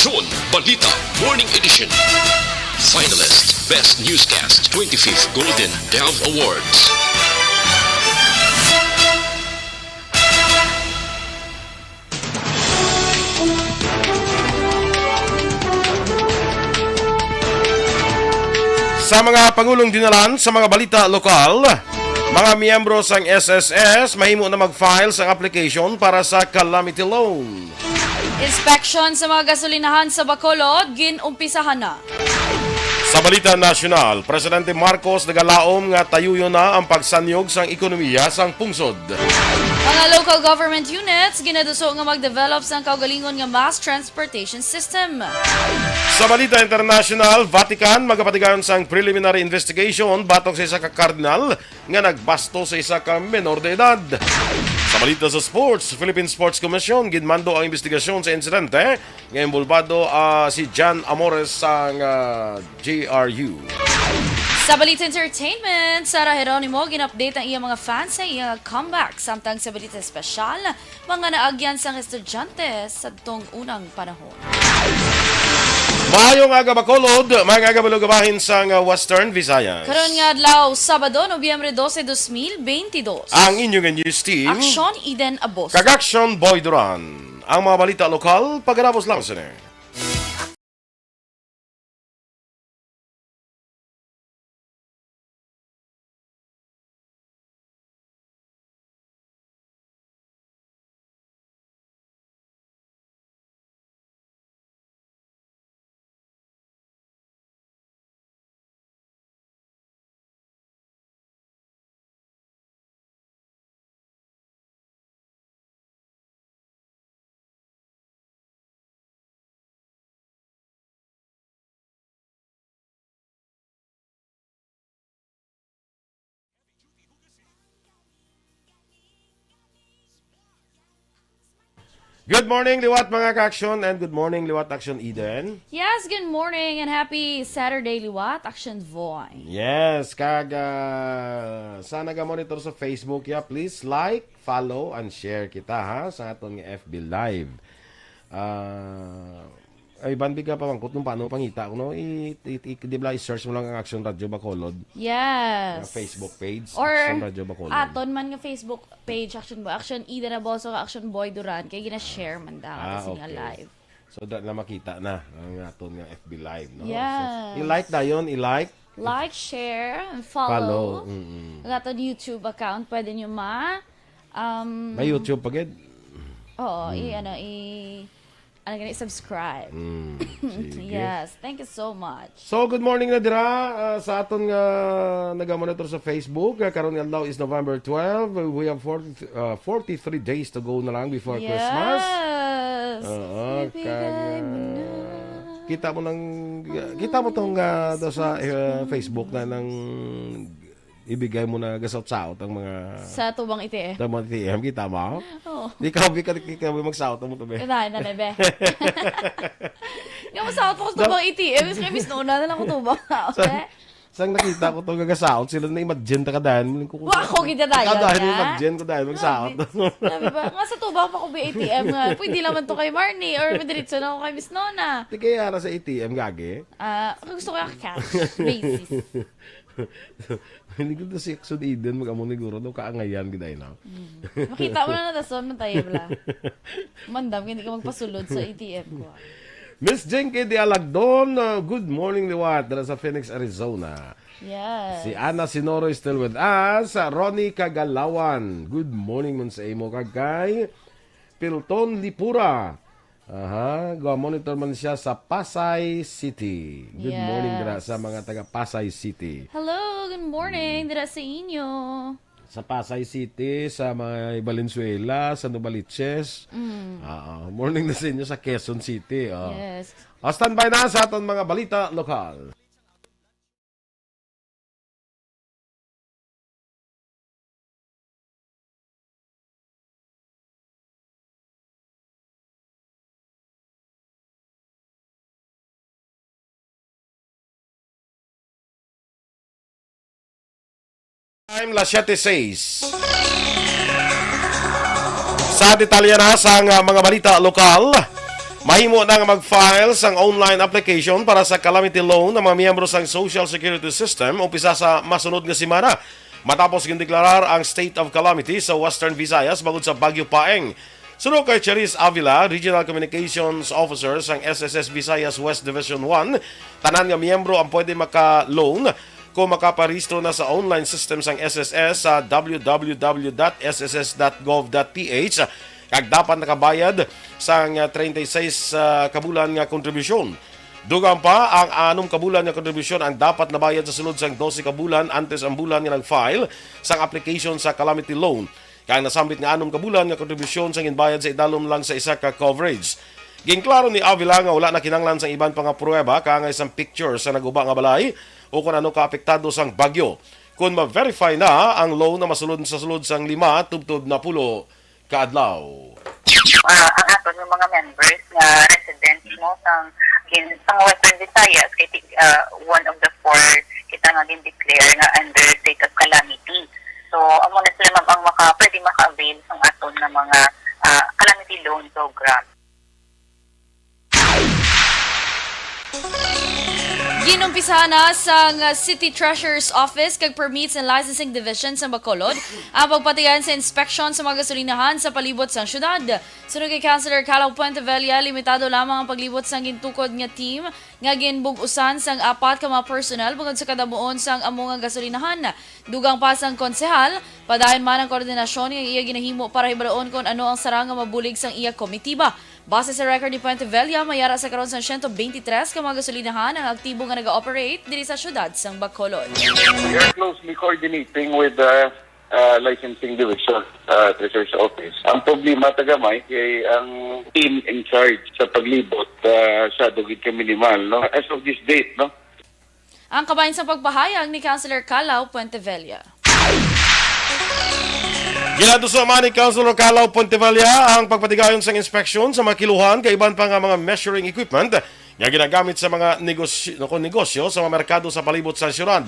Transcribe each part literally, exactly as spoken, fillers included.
Don Balita Morning Edition. Finalist, Best Newscast, twenty-fifth Golden Dove Awards. Sa mga pangulong dinalan sa mga balita lokal, mga miyembro sang S S S mahimo na mag-file sang application para sa calamity loan. Inspection sa mga gasolinahan sa Bacolod gin-umpisahan na. Sa balita nasyonal, Presidente Marcos nagalaom nga tayuyon na ang pagsanyog sang ekonomiya sang pungsod. Mga local government units ginaduso nga mag-develop sang kaugalingon nga mass transportation system. Sa balita international, Vatican magapatigayon sang preliminary investigation batok sa isa ka kardinal nga nagbasto sa isa ka menor de edad. Sa balita sa sports, Philippine Sports Commission ginmando ang investigasyon sa insidente nga involbado, ah, si Jan Amores sang, ah, G R U. Sa balita entertainment, Sarah Geronimo gin-update ang iyang mga fans sa iyang comeback, samtang sa balita espesyal, mga naagyan sang estudyante sa tong unang panahon. Maayong aga, Bacolod, maayong aga, mga bahin sang, ah, Western Visayas. Karon nga adlaw, Sabado, Nobyembre dose, dos mil beintidos. Ang inyo nga news team, Action Eden Abos. Kag Action Boy Duran. Ang mga balita lokal, pagkatapos lang sini. Good morning, liwat, mga ka-action, and good morning, liwat, Action Eden. Yes, good morning and happy Saturday, liwat, Action Boy. Yes, kag, ah, sa naga-monitor sa Facebook, yeah, please like, follow, and share kita, ha, sa aton nga F B Live. Ah, ay, Banbi ka pamangkot nung paano pangita ko, no? I, i, i, di ba, i-search mo lang ang Action Radio Bacolod? Yes. Ang Facebook page, Or Action Radio Bacolod. Aton man nga Facebook page, Action Boy, Action Eden Aboso, Action Boy Duran, kay gina-share man daw Ah, ato sa nga okay. live. So, da na makita na ang aton nga F B Live, no? Yes. So, i-like dayon, i-like. Like, share, and follow. Follow, mm-mm. Ang aton YouTube account, pwede nyo ma, um, May YouTube pa gid? Oo, i-, Mm. ano, i-, ano gani, subscribe. Mm, sige. Yes, thank you so much. So, good morning na dira, ah, sa aton nga naga-monitor sa Facebook. Ah, karon nga adlaw is November twelve. We have forty, ah, forty-three days to go na lang before Christmas. Yes. Oo, Ibigay kag, mo ah, na. kita mo nang, kita mo tong, ah, daw sa, ah, Facebook na nang ibigay mo na gasaot-saot ang mga Sa tubang A T M. Tubang A T M, kita mo? Oo. Di ka, di ka, di ka magsaot mo to, be. Kaya na, na, be. Nga masaot ko sa Dam- tubang A T M, kasi kami sinuna na lang ko tubang. Sa, Okay? sang nakita ko to, gagasaot sila na imagine ta ka dahil. Mo ko, Wa ko gid na dahil ka dahil niya. imagine ko dahil magsaot. Grabe. Grabe ba? Nga sa tubang pa ko ba A T M nga? Pwede naman to kay Marnie or madiritso na ako kay Miss Nona. Di kaya ara sa A T M, gagi? Ah, gusto ko yung cash basis. Hindi ko to si Action Eden, mag-amo ni guro, no, kaangayan gid ay na. Mm. Makita mo na natason, man tayo, bla. Mandam, hindi ka magpasulod sa A T M ko, ah. Miss Jinky de Alagdon, uh, good morning, liwat, dala sa Phoenix, Arizona. Yes. Si Ana Sinoro is still with us. Uh, Ronnie Kagalawan, good morning man sa imo, kag kay Pilton Lipura. Aha, ga-monitor man siya sa Pasay City. Good morning dira Yes. sa mga taga Pasay City. Hello, good morning Mm. dira sa inyo. Sa Pasay City, sa may Valenzuela, sa Novaliches. Mm. Ah, morning na sa inyo sa Quezon City, oh. Yes. Ah, standby na sa aton mga balita lokal. Time, las siete seis. Sa detalye na sa nga mga balita lokal, Mahimo na nga mag-file sang online application para sa calamity loan ang mga miyembro sang Social Security System umpisa sa masunod nga semana, matapos gindeklarar ang state of calamity sa Western Visayas bangod sa Bagyo Paeng. Suno kay Cherise Avila, Regional Communications Officer sang S S S Visayas West Division one, tanan nga miyembro ang pwede maka-loan kung makaparehistro na sa online system sang S S S sa w w w dot s s s dot gov dot p h, kag dapat nakabayad sang, ah, treinta y seis, ah, ka bulan nga kontribusyon. Dugang pa, ang anom ka bulan nga kontribusyon ang dapat nabayad sa sulod sang dose ka bulan antes ang bulan nga nag-file sang application sa calamity loan. Kay ang nasambit nga anom ka bulan nga kontribusyon sang ginbayad sa idalom lang sa isa ka coverage. Ginklaro ni Avila nga wala na kinahanglan sang iban pa nga pruweba kaangay sang picture sa naguba nga balay o kon ano ka apektado sang bagyo. Kon ma-verify na ang loan na masulod sa sulod sang lima tubtob napulo ka adlaw. Ah, ang aton nga mga members nga residents, no, sang gin-, sang Western Visayas, kay ti-, ah, one of the four kita nga gin-declare nga under state of calamity. So, amo na sila, ma'am, ang maka-, pwede maka-avail sang aton nga mga, ah, calamity loan program. Ginumpisahan na sang City Treasurer's Office kag Permits and Licensing Division sa Bacolod ang pagpatigayon sa inspeksyon sa mga gasolinahan sa palibot sang syudad. Suno kay Councilor Calao Puentevella, limitado lamang ang paglibot sang gintukod nga team nga ginbug-usan sang apat ka mga personnel bangod sa kadamuon sang amo nga gasolinahan. Dugang pa sang konsehal, padayon man ang koordinasyon nga iya ginahimo para hibaluon kon ano ang sarang nga mabulig sang iya komitiba. Base sa record ni Puentevella, may ara sa karon sang siyento beintitres ka mga gasolinahan ang aktibo nga naga-operate diri sa siyudad sang Bacolod. We are closely coordinating with the, uh, licensing division, uh, Treasurer's Office. Ang problema ta gamay kay ang team in charge sa paglibot, uh, siya dugid ka minimal, no? As of this date, no? Ang kabahin sang pagpahayag ni Councilor Calao Puentevella. Ginatuso man ni Councilor Calao Puentevella ang pagpatigayon sang inspeksyon sa mga kiluhan kag iban pa nga mga measuring equipment nga ginagamit sa mga negosyo, naku, negosyo sa mga merkado sa palibot sa syudad.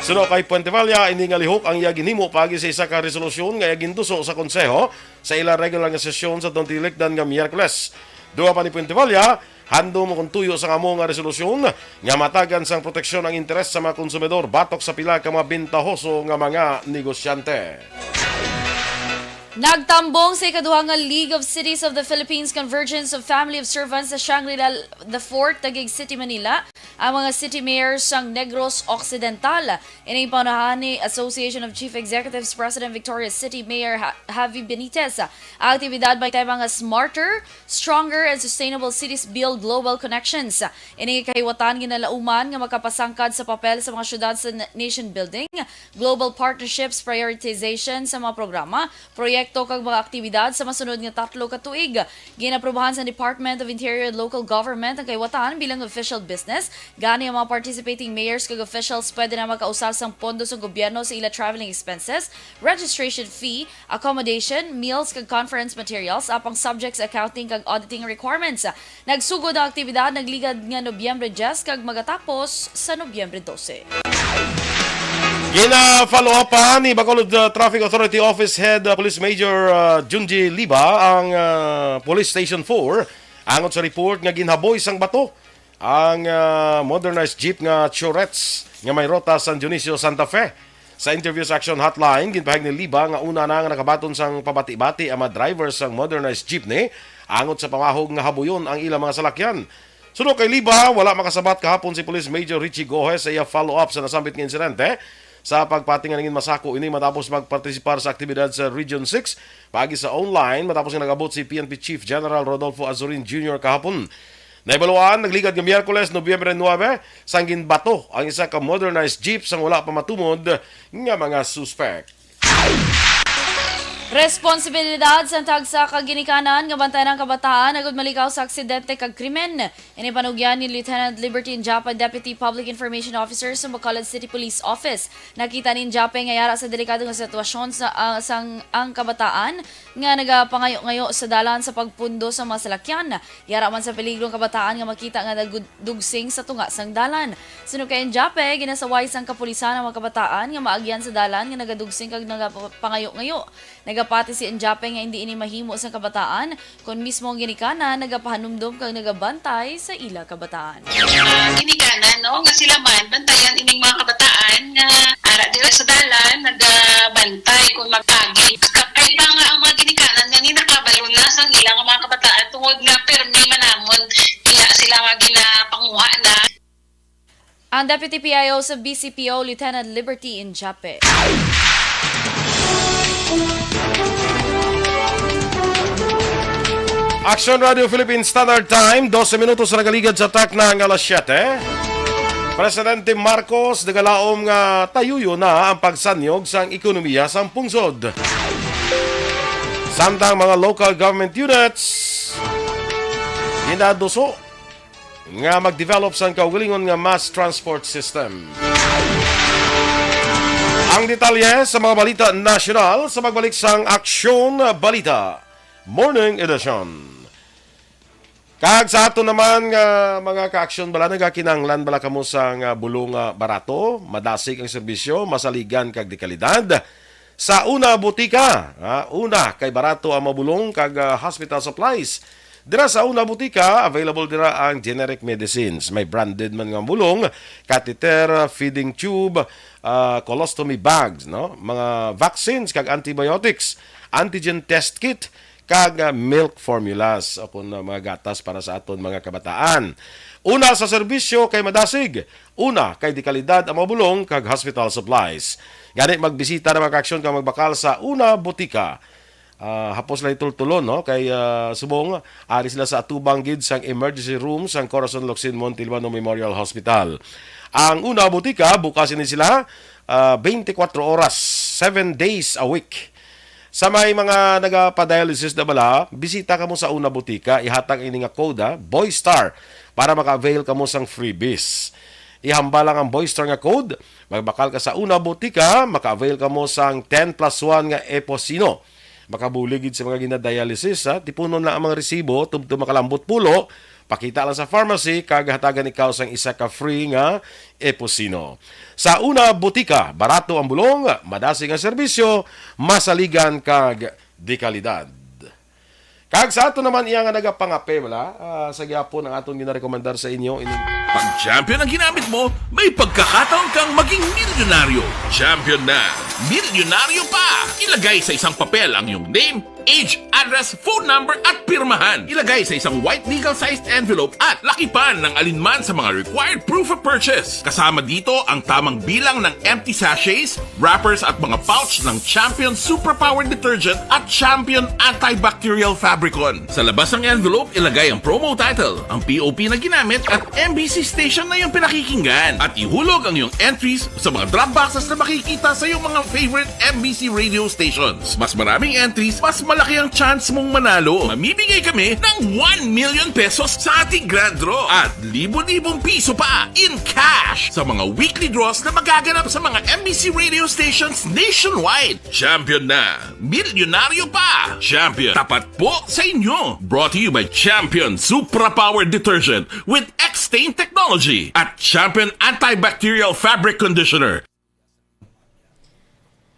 Suno kay Puentevella, ini nga lihok ang iya ginhimo paagi sa isa ka resolusyon nga iya gintuso sa konseho sa ila regular nga sesyon sa tinulikdan nga Miyerkules. Dugang pa ni Puentevella, handom kon tuyo sang amo nga resolusyon nga matagan sang proteksyon ang interes sa mga konsumidor batok sa pila ka mga bentahoso nga mga negosyante. Nagtambong sa ikaduha nga League of Cities of the Philippines Convergence of Family of Servants sa Shangri-La the Fort, Taguig City, Manila, ang mga city mayors sang Negros Occidental. Ini ang pangunahan ni Association of Chief Executives President Victoria's City Mayor Ha-, Javi Benitez. Ang aktibidad may tema nga Smarter, Stronger, and Sustainable Cities Build Global Connections. Ini kahiwatan ginalauman nga makapasangkad sa papel sa mga syudad sa n-, nation building, global partnerships, prioritization sa mga programa, proyekto kag mga aktibidad sa masunod nga tatlo ka tuig. Ginaprubahan sa Department of Interior and Local Government ang kahiwatan bilang official business. Gani, ang mga participating mayors kag officials pwede na makausar sang pondo sang gobyerno sa ila traveling expenses, registration fee, accommodation, meals, kag conference materials, apang subject sa accounting kag auditing requirements. Nagsugod ang aktibidad nagligad nga Nobyembre diyes kag magatapos sa Nobyembre dose. Gina-follow up pa ni Bacolod, uh, Traffic Authority Office Head, uh, Police Major, uh, Junji Liba ang, uh, Police Station four angot sa report nga ginhaboy sang bato ang, uh, modernized jeep nga Churetz nga may rota San Dionisio, Santa Fe. Sa interview sa Action Hotline, ginpahayag ni Liba nga una na nga nakabaton sang pabati-bati ang mga driver sang modernized jeepney angot sa pamahog nga habuyon ang ilang mga salakyan. Suno kay Liba, wala makasabat kahapon si Police Major Richie Gohe sa iya follow-up sa nasambit nga insidente. Sa pagpati nga nangin masako ini matapos magpartisipar sa aktibidad sa Region six paagi sa online matapos nga nag-abot si P N P Chief General Rodolfo Azurin Junior kahapon. Nahibaluan, nagligad nga Miyerkules, Nobyembre nuebe, sang ginbato ang isa ka modernized jeep sang wala pa matumod nga mga suspek. Responsibilidad sang tagsa ka ginikanan nga bantayan ang kabataan agud malikaw sa aksidente kag krimen. Ini panugyan ni Lieutenant Liberty Injape, Deputy Public Information Officer sa Bacolod City Police Office. Nakita ni Injape nga yara sa delikado nga sitwasyon sa, ah, sang ang kabataan nga nagapangayo-ngayo sa dalan sa pagpundo sa mga salakyan. Yara man sa peligro ang kabataan nga makita nga nagud-, dugsing sa tunga sang dalan. Suno kay Injape, ginasaway sang kapulisan ang mga kabataan nga maagyan sa dalan nga nagadugsing kag nagapangayo-ngayo. Nagapati si Anjape nga hindi ini mahimo sa kabataan kon mismo ang ginikanan nagapahanumdom kag nagabantay sa ila kabataan. Ah, ginikanan, no, nga sila man bantayan ining mga kabataan nga ara dira sa dalan nagabantay kung magpagi. Kay pa nga ang mga ginikanan nga ni nakabalo na sang ila nga mga kabataan tungod nga permi manamon ila sila nga ginapanguha na. Ang Deputy P I O sa B C P O, Lieutenant Liberty Injape. Action Radio Philippine Standard Time, dose minutos na nagaligad sa takna nga alas siyete. Presidente Marcos nagalaom nga tayuyo na ang pagsanyog sang ekonomiya sang pungsod. Samtang mga local government units ginaduso nga mag-develop sang kaugalingon nga mass transport system. Ang detalye sa mga balita nasyonal sa pagbalik sang Aksyon Balita Morning Edition. Kag sa ato naman nga mga ka-aksyon bala, nagakinahanglan bala kamo sang, ah, bulong nga barato, madasig ang serbisyo, masaligan kag de kalidad? Sa Una Botika, ah, una kay barato ang mga bulong kag, ah, hospital supplies. Dira sa Una Botika, available dira ang generic medicines. May branded man nga bulong, catheter, feeding tube, ah, colostomy bags, no? Mga vaccines kag antibiotics, antigen test kit, kag, ah, milk formulas o kun, ah, mga gatas para sa aton mga kabataan. Una sa serbisyo kay madasig, una kay dekalidad ang mga bulong kag hospital supplies. Gani magbisita na mga ka-aksyon kag magbakal sa Una Botika. Ah, hapos lang itultulon, no? Kay, ah, subong, ari sila sa atubang gid sang emergency room sang Corazon Locsin Montalbano Memorial Hospital. Ang Una Botika, bukas ini sila, ah, twenty-four oras, seven days a week. Sa may mga nagapa-dialysis na bala, bisita kamo sa Una Botika, ihatag ini nga code, ha, Boystar, para maka-avail kamo sang freebies. Ihambal lang ang Boystar nga code, magbakal ka sa Una Botika, maka-avail kamo sang ten plus one nga Eposino. Makabulig gid sa mga ginadialysis, ha. Tipunon lang ang mga resibo, tubtob makalambot pulo, pakita lang sa pharmacy, kag hatagan ikaw sang isa ka free nga Eposino. Sa Una Botika, barato ang bulong, madasig ang serbisyo, masaligan kag de kalidad. Kag sa ato naman iya nga nagapangape, wala, ah, sa gyapon ang aton ginarekomendar sa inyo, ining Pag Champion ang ginamit mo, may pagkakataon kang maging milyonaryo. Champion na, milyonaryo pa! Ilagay sa isang papel ang iyong name, age, address, phone number, at pirmahan. Ilagay sa isang white legal-sized envelope at lakipan ng alinman sa mga required proof of purchase. Kasama dito ang tamang bilang ng empty sachets, wrappers, at mga pouch ng Champion Superpower Detergent at Champion Antibacterial Fabricon. Sa labas ng envelope, ilagay ang promo title, ang P O P na ginamit, at M B C station na iyong pinakikinggan. At ihulog ang iyong entries sa mga drop boxes na makikita sa iyong mga favorite M B C radio stations. Mas maraming entries, mas malaki ang chance mong manalo. Mamimigay kami ng one million pesos sa ating grand draw at libo-libong piso pa in cash sa mga weekly draws na magaganap sa mga M B C radio stations nationwide. Champion na! Milyonaryo pa! Champion, tapat po sa inyo! Brought to you by Champion Supra Power Detergent with X-Stain Technology at Champion Antibacterial Fabric Conditioner.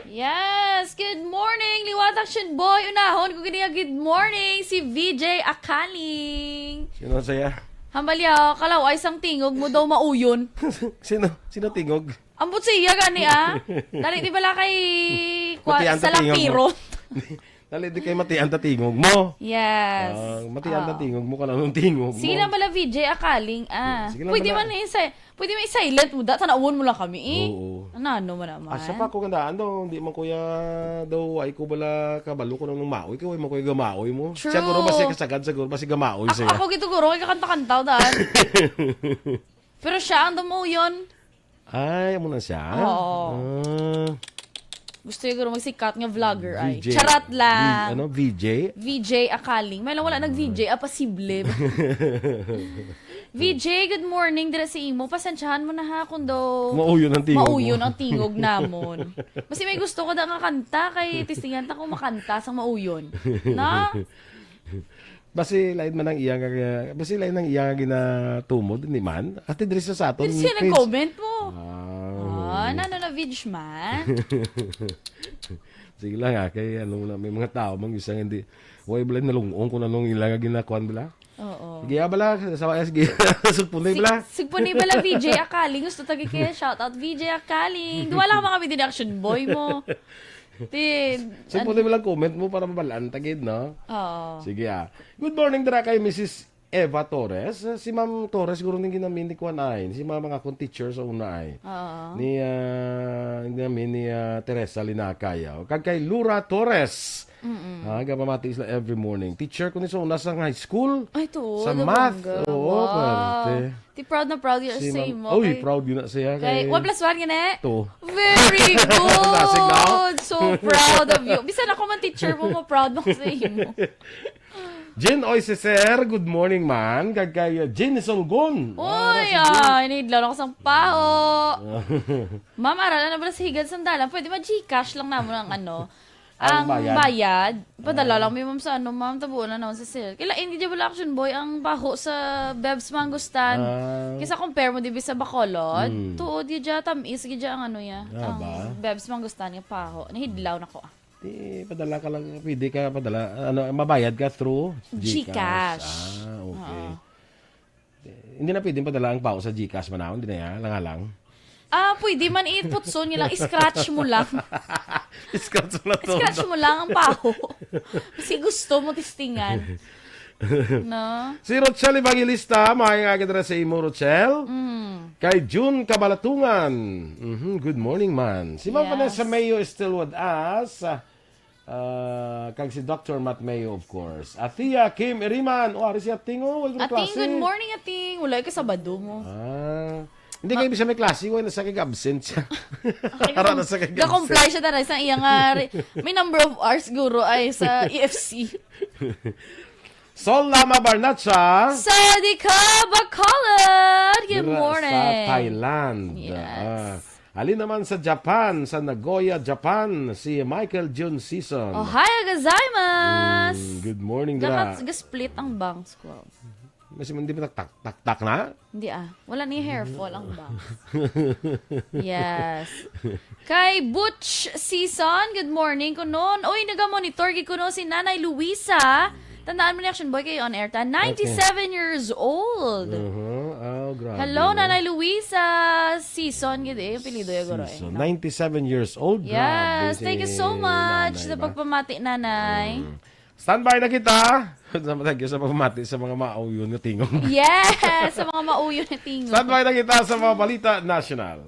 Yes! Good morning, Liwat Action Boy! Unahon ko gani nga good morning, si V J Akaling. Sino saya? Hambal ya, kalaw-ay sang tingog mo daw mauyon. Sino? Sino tingog? Ambot siya gani, ah. Dali, di bala kay kwa-, Matian ta tingog mo. Salapiro. Dali, di kay matian ta tingog mo. Yes. Ah, matian ta Oh. tingog mo, kung anong tingog Sige mo. lang bala, V J Akaling, ah. Sige lang Pwede bala. man i-si-, pwede man i-silent mo, da, tanawon mo lang kami, eh. Oo. Ano, ano mo naman? Ah, siya pa, kung gandaan daw, hindi man kuya daw, ay ko bala kabalo ko nang maoy, kay way man kuya gamaoy mo. True. Siguro ba siya kasagad, siguro ba siya gamaoy Ako, siya? ako gito, guro, kay kakanta-kanta, daan. Pero siya ang dumuyon. Ay, amo na siya? Oo. Ah. Gusto niya guro magsikat nga vlogger, ay. V J. Charot lang. V-, ano, V J? V J Akaling. May lang wala nag-V J, ah, pasible. V J, good morning, dira sa imo. Pasensyahan mo na ha, kung daw Mauyon ang tingog mo. mauyon ang tingog namon. Basi may gusto ko da nga kanta, kay testingan ta kung makanta sang mauyon. Na? Basi lain man ang iya nga, basi lain ang iya nga ginatumod, hindi man. Ate, diri sa, sa aton Diri siya page. nag-comment mo. Ah. Ah, Ano, ano na, Vidge man? Sige lang, ah, kay ano na, may mga tao mang isa nga hindi, way bala nalung-ong kung anong ila nga ginakuan bala. Oo. Sige, ah, bala, sa, sige, sugpunay bala. Sig-, sugpunay bala, V J Akaling. Gusto tagi kaya, shout out, V J Akaling. Duwala ka mga video action boy mo. Ti, Sugpunay bala comment mo para mabalaan tagid, no? Oo. Sige, ah. Good morning, dira kay Missus Eva Torres. Si Ma'am Torres, siguro ning ginamin ni Kwan ay. Si Ma'am, mga akong teacher sa una ay. Oo. Ni, ah, ginamin ni, ah, Teresa Linacay, ah. Kag kay Lura Torres. Mm-mm. Ah, gapamati sila every morning. Teacher ko ni sa una sa high school. Ay, to, Sa math. Nabongga. Oo, Wow. pwerte. Ti proud na proud yun Si sa Ma'am, imo, uy, kay, proud yun na siya kay kay one plus one gani? Two. Very Nasig na ako. good! So proud of you. Bisan ako man teacher mo, mo proud mo sa imo. Jean Oy Ceser, good morning man. Kag kay, uh, Jean Solgon. Uy, Ah, si Jean. ay, nahidlaw na ko sang paho. Ma'am, aral na bala sa higad sang dalan. Pwede ma-Gcash lang namon ang ano, Ang ang bayad. bayad. Padala Ah. lang mi, ma'am, sa ano, ma'am, tabuon na naman sa sir. Kailain gid bala, action boy, ang paho sa Bebs Mangustan. Ah. Kaysa compare mo dibi sa Bacolod, Mm. tuod gid dya, tamis gid dya ang ano ya, Ah, ang ba? Bebs Mangustan nga paho. Nahidlaw na ko, ah. Di, padala ka lang, pwede ka padala, ano, mabayad ka through GCash. GCash. Ah, okay. Oo. Hindi na pwedeng padala ang paho sa GCash man, hindi na yan, lang-alang. Ah, pwede man iputson nila, scratch mo lang. Scratch mo lang to. Scratch mo lang ang paho. Kasi gusto mo testingan. No? Si Rochelle Evangelista, maayong aga dira sa imo, Rochelle. Mm. Kay June Kabalatungan. Mhm, good morning, man. Si Ma'am Yes. Vanessa Mayo is still with us. Ah, ah, kag si Doctor Matt Mayo, of course. Atia Kim Iriman. O, ari si Ating, o, wala Ating, klase. Good morning, Ating. Wala ka Sabado mo. Ah. Hindi Ma- kayo bisa may klase, wala sa kag-absent siya. Ay, Ara na sa kag-absent. Ga-comply siya tanan sa iyang, ah, re-, may number of hours, siguro, ay sa E F C. Sol Lama Barnacha. Sawadee ka, Bacolod! Good Dira sa morning. Thailand. Yes. Ah, halin naman sa Japan, sa Nagoya, Japan, si Michael Jun Season. Ohayou gozaimasu! Mm, good morning, dira. Dapat ga-split ang bangs ko. Mas hindi ba tak-, tak-, tak-, tak na? Hindi ah. Wala ni hair fall ang bangs. Yes. Kay Butch Season, good morning kuno. Uy, naga-monitor gid kuno si Nanay Luisa. Tandaan mo ni Action Boy kay on air ta. Ninety-seven years old. Uh-huh. Oh, grabe, Hello, no? Nanay Luisa. Season gid eh, apelyido ya guro eh, Season. no? Ninety-seven years old. Yes, Grabe thank you si so much Nanay sa ba? pagpamati, Nanay. Mm. Standby na kita. Sa, thank you sa pagpamati sa mga mauyon nga tingog. Yes, sa mga mauyon nga tingog. Standby na kita sa mga balita nasyonal.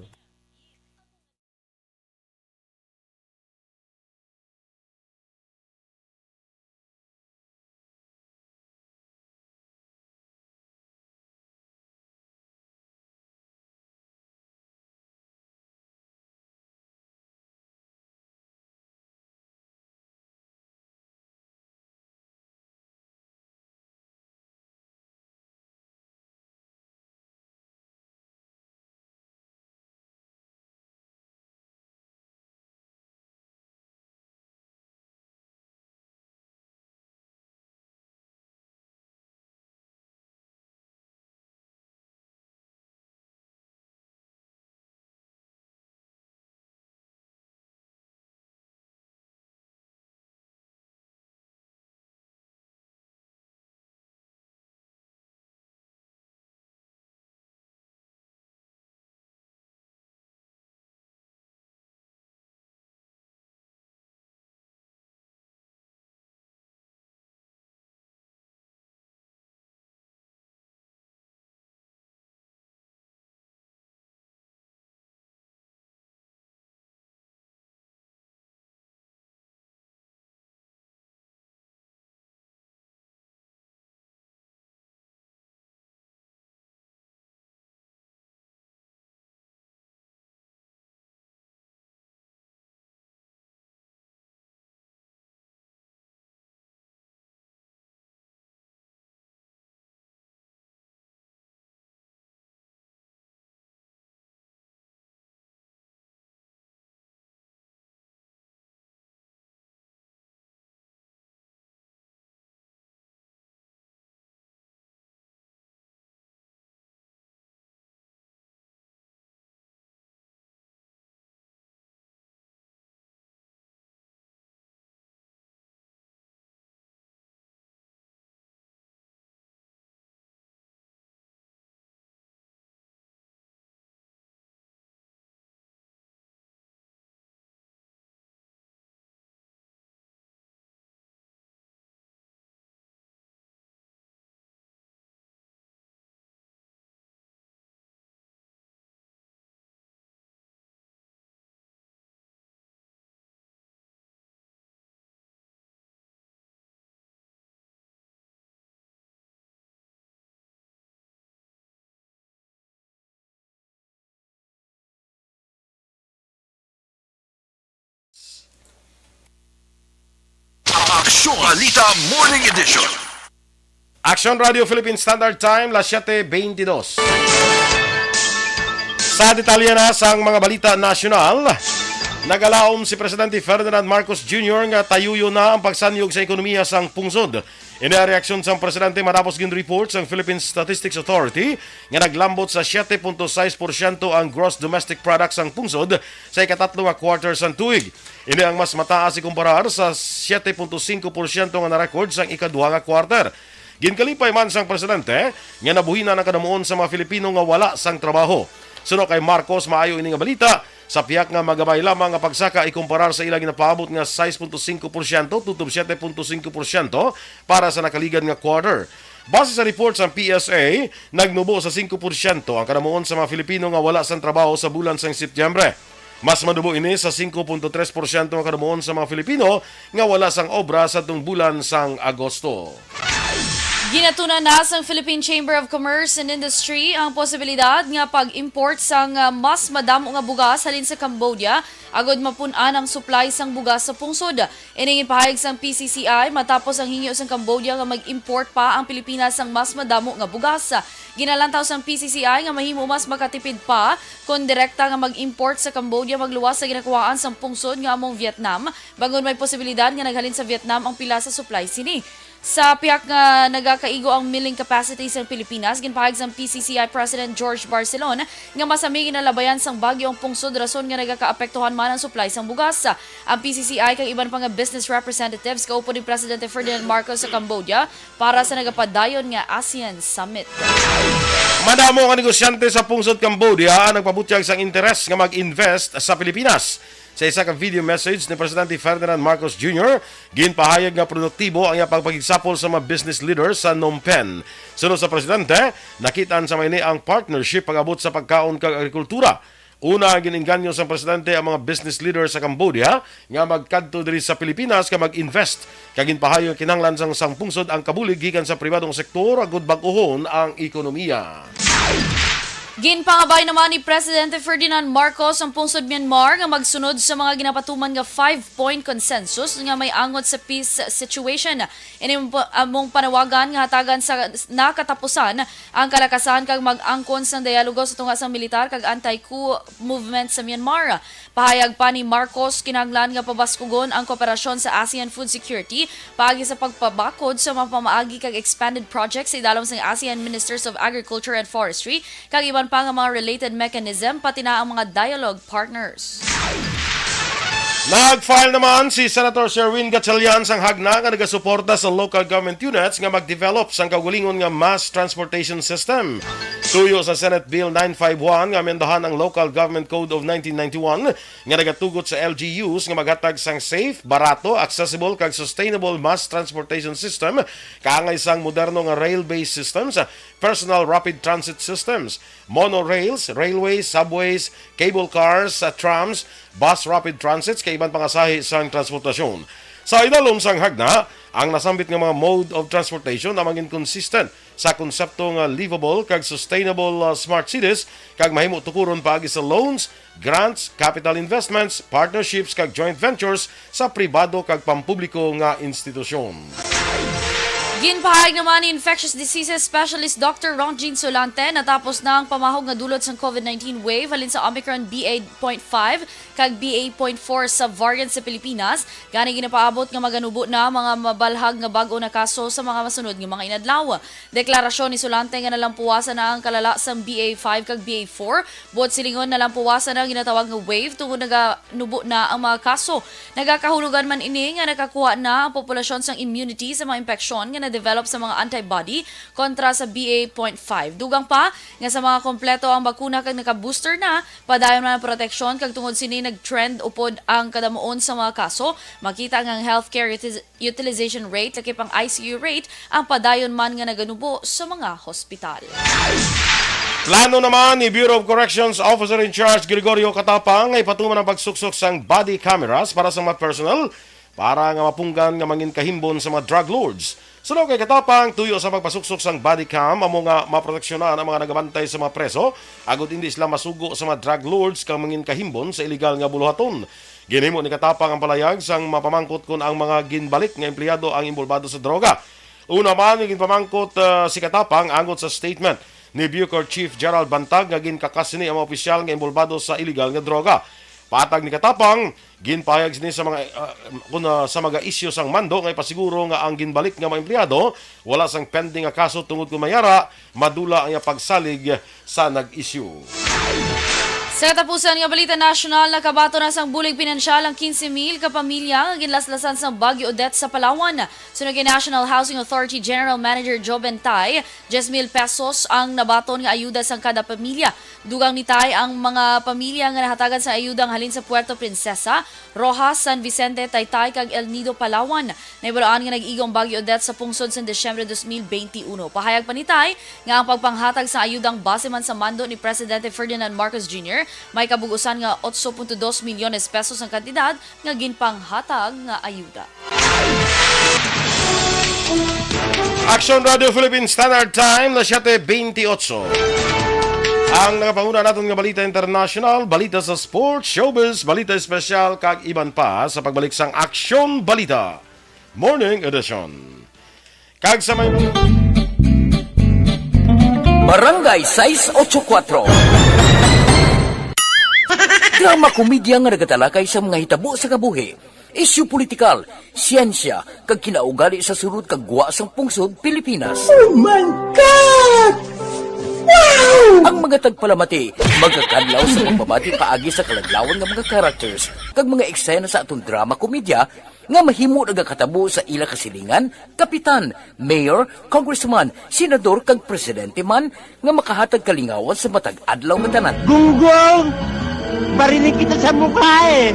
Aksyon Balita Morning Edition. Aksyon Radio Philippine Standard Time, las siete veintidós. Sa detalye na sang mga balita nasyonal, nagalaom si Presidente Ferdinand Marcos Junior nga tayuyo na ang pagsanyog sa ekonomiya sang pungsod. Ini ang reaksyon sang presidente matapos gin-report sang Philippine Statistics Authority nga naglambot sa siete punto sais porsyento ang gross domestic product sang pungsod sa ikatatlo nga quarter sang tuig. Ini ang mas mataas ikumparar sa siete punto singko porsyento nga na-record sang ikadua nga quarter. Ginkalipay man sang presidente nga nabuhinan ang kadamuon sa mga Filipino nga wala sang trabaho. Suno kay Marcos, maayo ini nga balita sa pihak nga magabay lamang nga pagsaka ikumparar sa ila ginapaabot nga sais punto singko porsyento tutob siete punto singko porsyento para sa nakaligad nga quarter. Base sa report sang P S A, nagnubo sa singko porsyento ang kadamuon sa mga Filipino nga wala sang trabaho sa bulan sang Setyembre. Mas manubo ini sa singko punto tres porsyento nga kadamuon sa mga Filipino nga wala sang obra sa tung bulan sang Agosto. Ginatuna na sang Philippine Chamber of Commerce and Industry ang posibilidad nga pag-import sang, ah, mas madamo nga bugas halin sa Cambodia agod mapun-an ang supply sang bugas sa pungsod. Ini ginpahayag sang P C C I matapos ang hingyo sang Cambodia nga mag-import pa ang Pilipinas sang mas madamo nga bugas. Ginalantaw sang P C C I nga mahimo mas makatipid pa kon direkta nga mag-import sa Cambodia magluwas sa ginakuhaan sang pungsod nga among Vietnam, bangod may posibilidad nga naghalin sa Vietnam ang pila sa supply sini. Sa pihak nga nagakaigo ang milling capacity sang Pilipinas, ginpahayag sang P C C I President George Barcelon nga masami ginalabayan sang bagyo ang pungsod, rason nga nagakaapektuhan man ang supply sang bugas. Ang P C C I kag iban pa nga business representatives kaupod ni Presidente Ferdinand Marcos sa Cambodia para sa nagapadayon nga ASEAN Summit. Madamo nga negosyante sa pungsod Cambodia ang nagpabutyag sang interes nga mag-invest sa Pilipinas. Sa isa ka video message ni Presidente Ferdinand Marcos Junior, ginpahayag nga produktibo ang iyang pagpakigsapol sa mga business leaders sa Phnom Penh. Suno sa presidente, nakitaan sa may ini ang partnership pag-abot sa pagkaon kag agrikultura. Una, gin-inganyo sang presidente ang mga business leaders sa Cambodia nga magkadto diri sa Pilipinas nga mag-invest, kag ginpahayag nga kinahanglan sang, sang pungsod ang kabulig gikan sa pribadong sektor agud bag-ohon ang ekonomiya. Ginpangabay naman ni Presidente Ferdinand Marcos ang pungsod Myanmar nga magsunod sa mga ginapatuman nga five-point consensus nga may angot sa peace situation. Ini among panawagan nga hatagan sa nakatapusan ang kalakasan kag mag-angkon sang dialogo sa tunga sang militar kag anti-coup movement sa Myanmar. Pahayag pa ni Marcos, kinahanglan nga pabaskugon ang kooperasyon sa ASEAN food security paagi sa pagpabakod sa mga pamaagi kag expanded projects sa idalom sang ASEAN Ministers of Agriculture and Forestry kag iban pa nga mga related mechanism, pati na ang mga dialogue partners. Nag-file naman si Senator Sherwin Gatchalian sang hagna nga nagasuporta sa local government units nga mag-develop sang kaugalingon nga mass transportation system. Tuyo sa Senate Bill nine five one nga amendahan ang Local Government Code of nineteen ninety-one nga nagatugot sa L G Us nga maghatag sang safe, barato, accessible, kag sustainable mass transportation system kaangay sang moderno nga rail-based systems, personal rapid transit systems, monorails, railways, subways, cable cars, uh, trams, bus rapid transits, kag iban pa nga sahi sang transportasyon. Sa idalom sang hagna, ang nasambit nga mga mode of transportation ang maging consistent sa konsepto nga livable kag sustainable, uh, smart cities, kag mahimo tukuron paagi sa loans, grants, capital investments, partnerships, kag joint ventures sa pribado kag pampubliko nga institusyon. Ginpahayag naman ni infectious diseases specialist Doctor Ronjean Solante, natapos na ang pamahog nga dulot sang COVID nineteen wave halin sa Omicron B A point five kag B A point four subvariant sa Pilipinas. Gani ginapaabot nga maganubo na mga mabalhag nga bag-o na kaso sa mga masunod nga mga inadlaw. Deklarasyon ni Solante nga nalampuwasan na ang kalala sang B A five kag B A four, buot silingon nalampuwasan na ang ginatawag nga wave tungod naganubo na ang mga kaso. Nagakahulogan man ini nga nakakuha na ang populasyon sang immunity sa mga impeksyon nga na-develop sa mga antibody kontra sa B A point five. Dugang pa nga sa mga kompleto ang bakuna kag naka-booster na, padayon man ang proteksyon kag tungod sini nag-trend upod ang kadamuon sa mga kaso, makita nga ang healthcare utis-, utilization rate, lakip ang I C U rate, ang padayon man nga naganubo sa mga hospital. Plano naman ni Bureau of Corrections Officer in Charge Gregorio Catapang nga ipatuman ang pagsuksok sang body cameras para sa mga personnel para nga mapunggan nga mangin kahimbon sa mga drug lords. Suno kay Catapang, tuyo sa pagpasuksok sang body cam amo nga maproteksyonan ang mga nagabantay sa mga preso agud indi sila masugo sa mga drug lords kag mangin kahimbon sa iligal nga buluhaton. Ginhimo ni Katapang ang palayag sang mapamangkot kon ang mga ginbalik nga empleyado ang inbolbado sa droga. Una man nga ginpamangkot, ah, si Katapang angot sa statement ni Bucor Chief Gerald Bantag nga ginkakas sini ang mga opisyal nga inbolbado sa iligal nga droga. Patag ni Katapang, ginpahayag sini sa mga, ah, kun, ah, sa mga isyu sang mando nga ipasiguro nga ang ginbalik nga mga empleyado wala sang pending nga kaso tungod kon mayara madula ang iyang pagsalig sa nag-isyu. Sa katapusan nga balita nasyonal, nakabaton na sang bulig pinansyal ang quince mil ka pamilya nga ginlaslasan sang Bagyo Odette sa Palawan. Suno kay National Housing Authority General Manager Joe Bentay, diyes mil pesos ang nabaton nga ayuda sang kada pamilya. Dugang ni Tay ang mga pamilya nga nahatagan sang ayuda nga halin sa Puerto Princesa, Roxas, San Vicente, Taytay, kag El Nido, Palawan. Nahibaluan nga nag-igo ang Bagyo Odette sa pungsod sa Disyembre dos mil benti uno. Pahayag pa ni Tay nga ang pagpanghatag sa ayudang base man sa mando ni Presidente Ferdinand Marcos Junior, may kabug-usan nga otso punto dos milyones pesos ang kantidad nga ginpanghatag nga ayuda. Action Radio Philippine Standard Time, las siyete bentiocho. Ang nagapanguna naton nga balita international, balita sa sports, showbiz, balita espesyal, kag iban pa sa pagbalik sang Action Balita Morning Edition. Kag sa may Barangay sais ocho kuatro. Drama komedya nga nagatalakay sa mga hitabo sa kabuhi, isyu politikal, siyensya, kag kinaugali sa sulod kag gwa sang pungsod Pilipinas. Oh my God! Wow! Ang mga tagpalamati magakadlaw sa pagbabati paagi sa kaladlawan nga mga characters kag mga eksena sa aton drama komedya nga mahimo nagakatabo sa ila kasilingan, kapitan, mayor, congressman, senador, kag presidente man nga makahatag kalingawan sa matag adlaw nga tanan. Gunggong! Barinig kita sa mukha eh!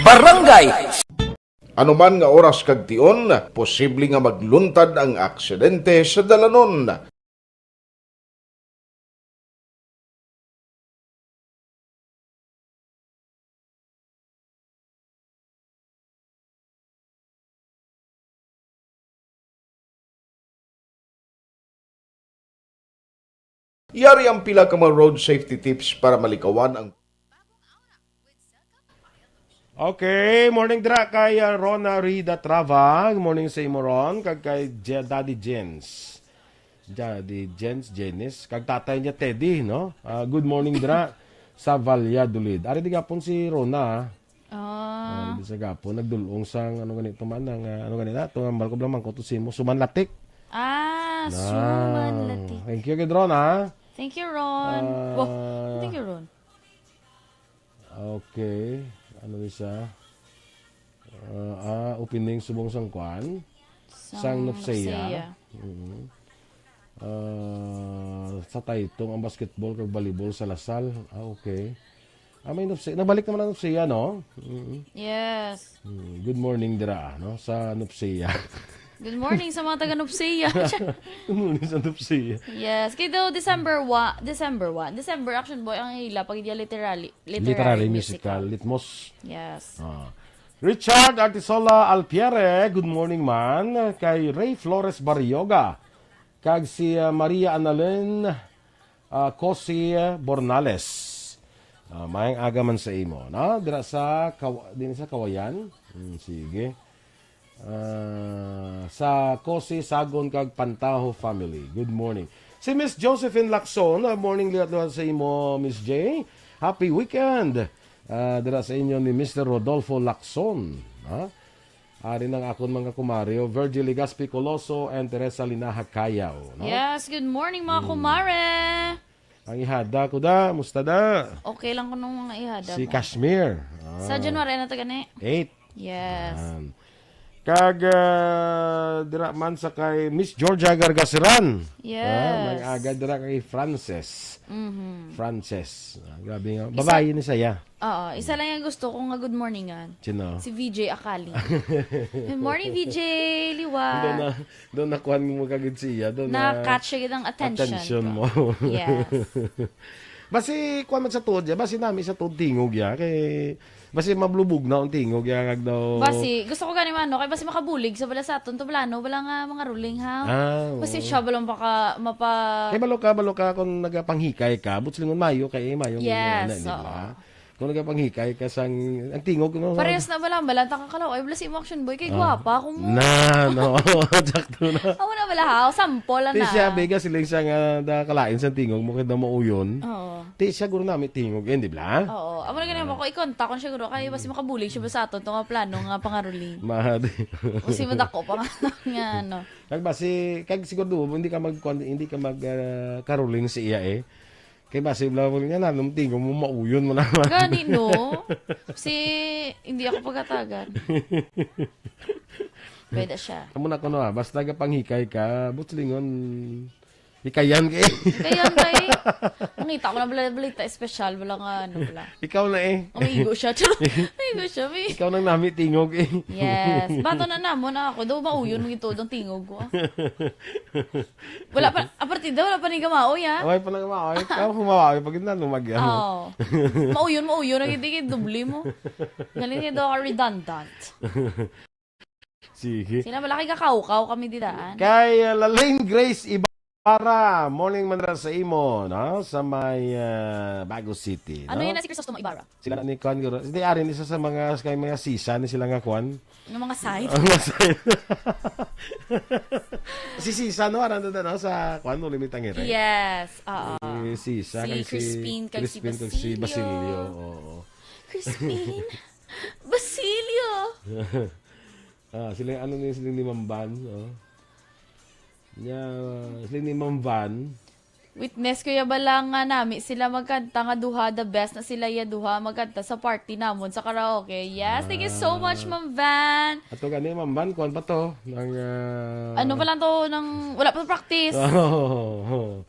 Barangay Ano man nga oras kag tion, posible nga magluntad ang aksidente sa dalanon. Yari ang pila ka mga road safety tips para malikawan ang Okay, morning dira kay, ah, Rona Rida Trava. Good morning sa imo, Ron, kag kay Je-, Daddy Jens. Daddy Jens, Janice, kag tatay niya Teddy, no? Ah, good morning dira sa Valladolid. Ari di gapon si Rona, ah. Ah. Ah, di sa gapon nagdul-ong sang ano gani to man ang, ah, ano gani na, to ang balko lang man ko to simo, Suman Latik. Ah, Na. Suman Latik. Thank you, kay Ron, ah. Thank you, Ron. Ah. Wow, thank you, Ron. Okay. Ano ni siya? Ah, ah, opening subong sang kwan? Sang Sang Nupsea. Nupsea. Mm. Ah, sa Taytong ang basketball kag volleyball sa Lasal. Ah, okay. Ah, may Nupsea. Nabalik naman ang Nupsea, no? Mm. Yes. Mm. Good morning dira, no? Sa Nupsea. Good morning sa mga taga Nupsea. Good morning sa Nupsea. Yes. Kay daw December one, December one. December, Action Boy, ang ila pag iya literally, literary Literary musical. Musical. Litmos. Yes. Ah. Richard Artisola Alpiere, good morning man. Kay Ray Flores Barrioga. Kag si, ah, Maria Annalyn, ah, Cosi Bornales. Ah, maayong aga man sa imo, no? Dira sa Kaw-, din sa Kawayan. Hmm, sige. Ah, sa Cosi, Sagon, kag Pantaho family. Good morning. Si Miss Josephine Lacson, ah, morning liwat-liwat sa imo, Miss J. Happy weekend. Ah, dira sa inyo ni Mister Rodolfo Lacson. Ha? Ari nang akon mga kumare, oh, Virgie Legaspi Coloso and Teresa Linaha Cayao, no? Yes, good morning, mga Hmm. kumare. Ang ihada ko da, musta da? Okay lang ko nung mga ihada Si mo. Kashmir. Ah. Sa January na to gani? Eight. Yes. Yan. Kag, ah, dira man sa kay Miss Georgia Gargaseran. Yes. Ah, may aga dira kay Frances. Mhm. Frances. Ah, grabe nga. Isa Babae ni saya. Oo, isa lang yung gusto ko nga good morningan. Sino? Si V J Akali. Good morning, V J Liwa. Doon na, doon na kuhan mo kagid siya. Doon na Na-catch siya ang attention attention ko. mo. Yes. Basi kuwan man sa tuod ya, basi nami sa tuod tingog ya, kay Basi mablubog na ang tingog, ya, kag daw. Basi, gusto ko gani man, no? Kay basi makabulig sa bala sa aton to, bala, no? Bala nga mga ruling, ha? Ah, oo. Basi siya, bala, maka-, mapa- Kay balo ka, balo ka, kung nagapanghikay ka, butslingon mayo, kay mayo, Yes, ano, di ba? Oo. Kung nagapanghikay ka sang, ang tingog, no? Parehas na bala, bala, takakalaw. Ay, bala si imo action boy, kay Ah. gwapa, kung mo. Na, no? Sakto na. Amo na bala, ha? O, sample, Ti ana. Siya, bega, siling siya nga, da, kalain sa tingog mo, kay da mauyon. Oo. Ti siya guro nami tingog, eh, di ba? Oo. Amo na gani mo, Ah. kung i-contact ko siya guro, kay basi makabulig siya ba sa aton, to nga plano nga pangaruling. Mahal. O si madako pa nga, nga, ano. Kag basi, kag siguro, hindi ka mag-, hindi ka mag, ah, karuling sa iya, eh. Kay basi, bla, bla, nga, nanong tingog mo, mauyon mo naman. Gani, no? Si, hindi ako pagatagan. Pwede siya. Amo na ko, no, ah. Basta gapanghikay ka, butslingon, hikayan ka, eh. Hikayan ka, eh. Nangita ko na bala, balita espesyal, bala nga, ano, bala. Ikaw na, eh. Umiigo siya. Charot. Umiigo siya, mi. Ikaw nang nami tingog, eh. Yes. Bato na namo na ako. Daw mauyon mo ito, ang tingog ko, ah. Wala pa, aparte daw, wala pa ni gamaoy, ah. Away pa na gamaoy. Kaya kung mawawi, pag yun na, lumagyan mo. Oo. Mauyon, mauyon, ang hindi kayo doble mo. Galing niya daw ka redundant. Sige. Sila malaki ka, kaukaw kami didaan. Kay, uh, Lalaine Grace Ibarra, morning man ra sa imo, no? Sa may, uh, Bago City, Ano no? Yun na si Crisostomo Ibarra? Sila na ni Kwan, guro. Hindi, arin, isa sa mga, kay mga sisa ni sila nga Kwan. Yung mga side. Ang mga side. Si sisa, no? Aran na, no? Sa Kwan, no? Limitang Ere. Yes, oo. Si sisa, Si kay si Crispin, kay si Crispin, kay si Basilio. Basilio, oo. Crispin? Basilio! Ah, sila, ano ni, sila ni Mamban, oh. Nya, sila ni Mamban. Witness ko ya bala nga nami sila magkanta nga duha, the best na sila ya duha magkanta sa party namon sa karaoke. Yes, thank you so much, Ah. Ma'am Van. Ato gani, Ma'am Van, kuwan pa to, ng, ah, Ano pa lang to, nang wala pa practice. Oo.